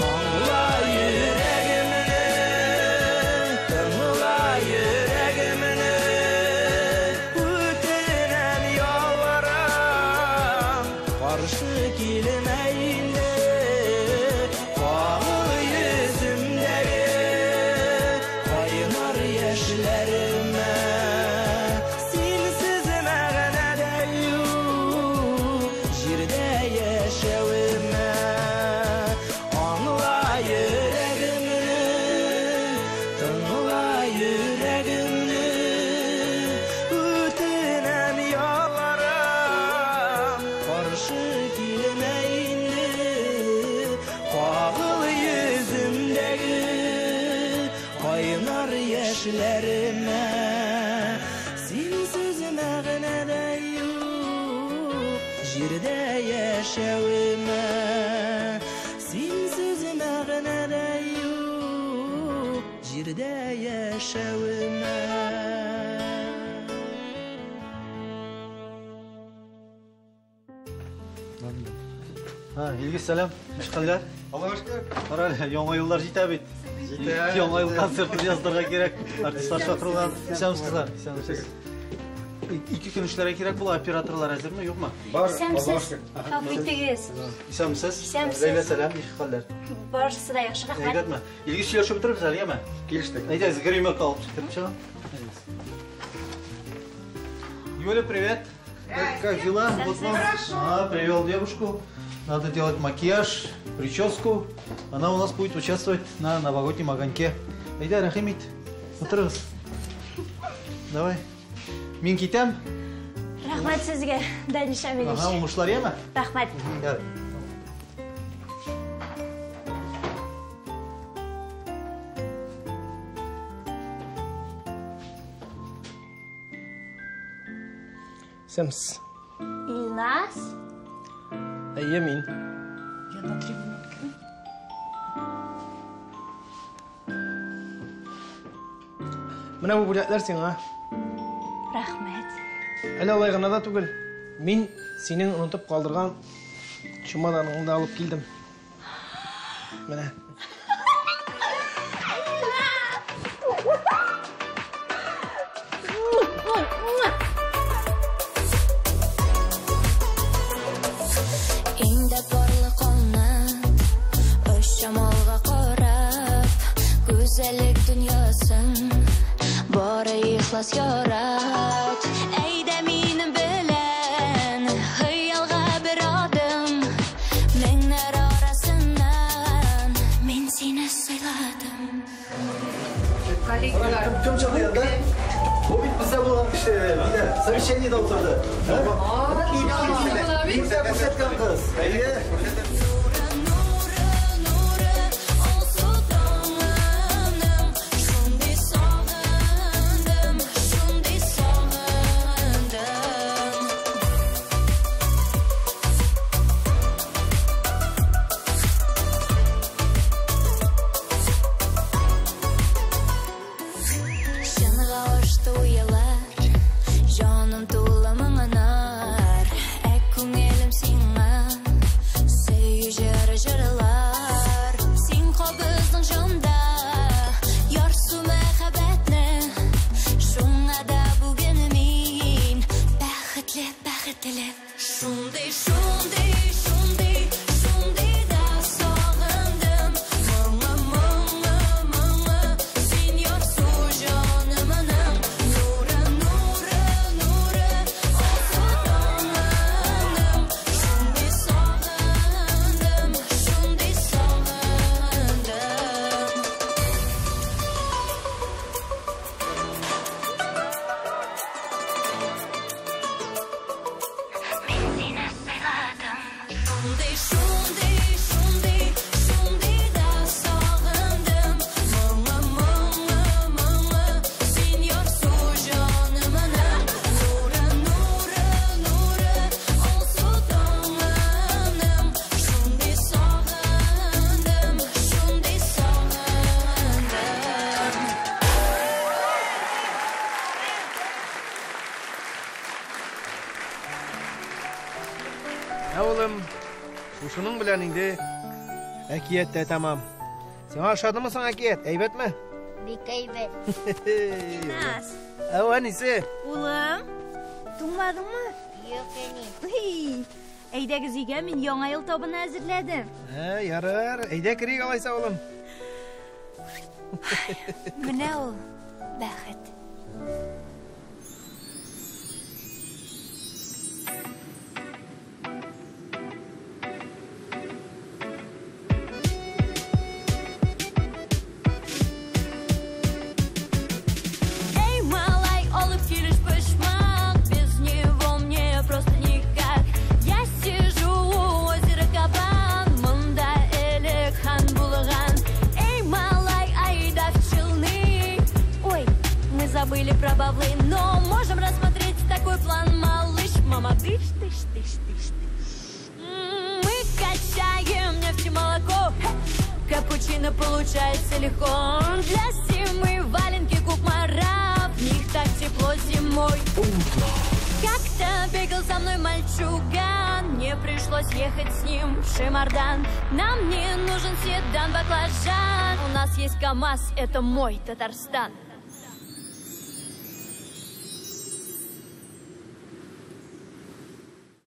Аңла йөрәгемне, тыңла йөрәгемне. Үтенәм, ялварам, каршы килмә инде, кагыл йөземдәге кайнар яшьләремә. Синсез мәгънә дә юк җирдә яшәвемә. Аңла йөрәгемне, тыңла йөрәгемне. Үтенәм, ялварам, каршы килмә инде, кагыл йөземдәге кайнар яшьләремә. Синсез мәгънә дә юк җирдә яшәвемә. яшәвемә. Синсез мәгънә дә юк җирдә яшәвемә. Илгиз, сәлам. Ничек хәлләр? Аллага шөкер. Кара әле, яңа еллар җитә бит. Җитә. Яңа ел концерты яздырырга кирәк. Артистлар чакырылган. Исәнмесез, кызлар. Исәнмесез. 2 көн эшләргә кирәк була. Операторлар әзерме, юкмы? Бар, Исәнмесез. Гафу итегез. Исәнмесез. Исәнмесез. Ләйлә, сәлам. Ничек хәлләр? Барысы да яхшы, рәхмәт. Әйбәтме? Илгиз, сөйләшеп бетербез әле, яме? Килештек. Әйдәгез, гримерка алып чыгып чыгам. Юля, привет. Как дела? Вот вам. Хорошо. Привел девушку. Надо делать макияж, прическу. Она у нас будет участвовать на новогоднем огоньке. Әйдә, рәхим ит. Утырыгыз. Давай. Мин китәм. Рәхмәт сезгә, Данил Шамилевич. Ага, уңышлар, яме? Рәхмәт. Ярый. Исәнмесез. Илназ? Әйе, мин. Я на 3 минутки. Менә бу бүләкләр сиңа. Рәхмәт. Әле алай гына да түгел. Мин синең онытып калдырган чемоданыңны да алып килдем. Менә. Инде барлык канат, очам алга карап, гүзәллек дөньясын бары ихлас ярат. Әйдә минем белән хыялга бер адым, меңнәр арасыннан мин сине сайладым. Кем чыкты янда? Бу бит бездә булган кеше, менә совещаниедә утырды. Бездә күрсәткән кыз. Әйе. Шундый сагындым, шундый сагындым. Чынга ашты уйлар, җаным тулы моңнар, ә күңелем сиңа сөю җыры җырлар. Син кабыздың җанда ярсу мәхәббәтне, шуңа да бүген мин бәхетле, бәхетле. Шундый, шундый, шундый, шундый да сагындым. Моңы, моңы, моңы, син ярсу җанымның нуры, нуры, нуры, алсу таңының. Шундый сагындым, шундый сагындым. Мин сине сайладым. Шундый, шундый, шундый, шундый да сагындым. Моңы, моңы, моңы, син ярсу җанымның нуры, нуры, нуры, алсу таңының. Шундый сагындым, шундый сагындым. Ә улым, шушының белән инде әкият тә тәмам. Сиңа ошадымы соң әкият? Әйбәтме? Бик әйбәт. Илназ. Әү, әнисе. Улым, туңмадыңмы? Юк, әни. Әйдәгез өйгә, мин яңа ел табыны әзерләдем. Ә, ярар. Әйдә керик алайса, улым. Менә ул бәхет. Эй, малай, алып килеш почмак, без него мне просто никак. Я сижу у озера Кабан, монда элек хан булган. Эй, малай, айда в Челны. Ой, мы забыли про бавлы, но можем рассмотреть такой план, малыш. Мама, тыш, тыш, тыш, тыш, тыш. машина получается легко. Для зимы валенки Кукмара, в них так тепло зимой. Как-то бегал за мной мальчуган, мне пришлось ехать с ним в Шимардан. Нам не нужен седан, баклажан, у нас есть КамАЗ, это мой Татарстан.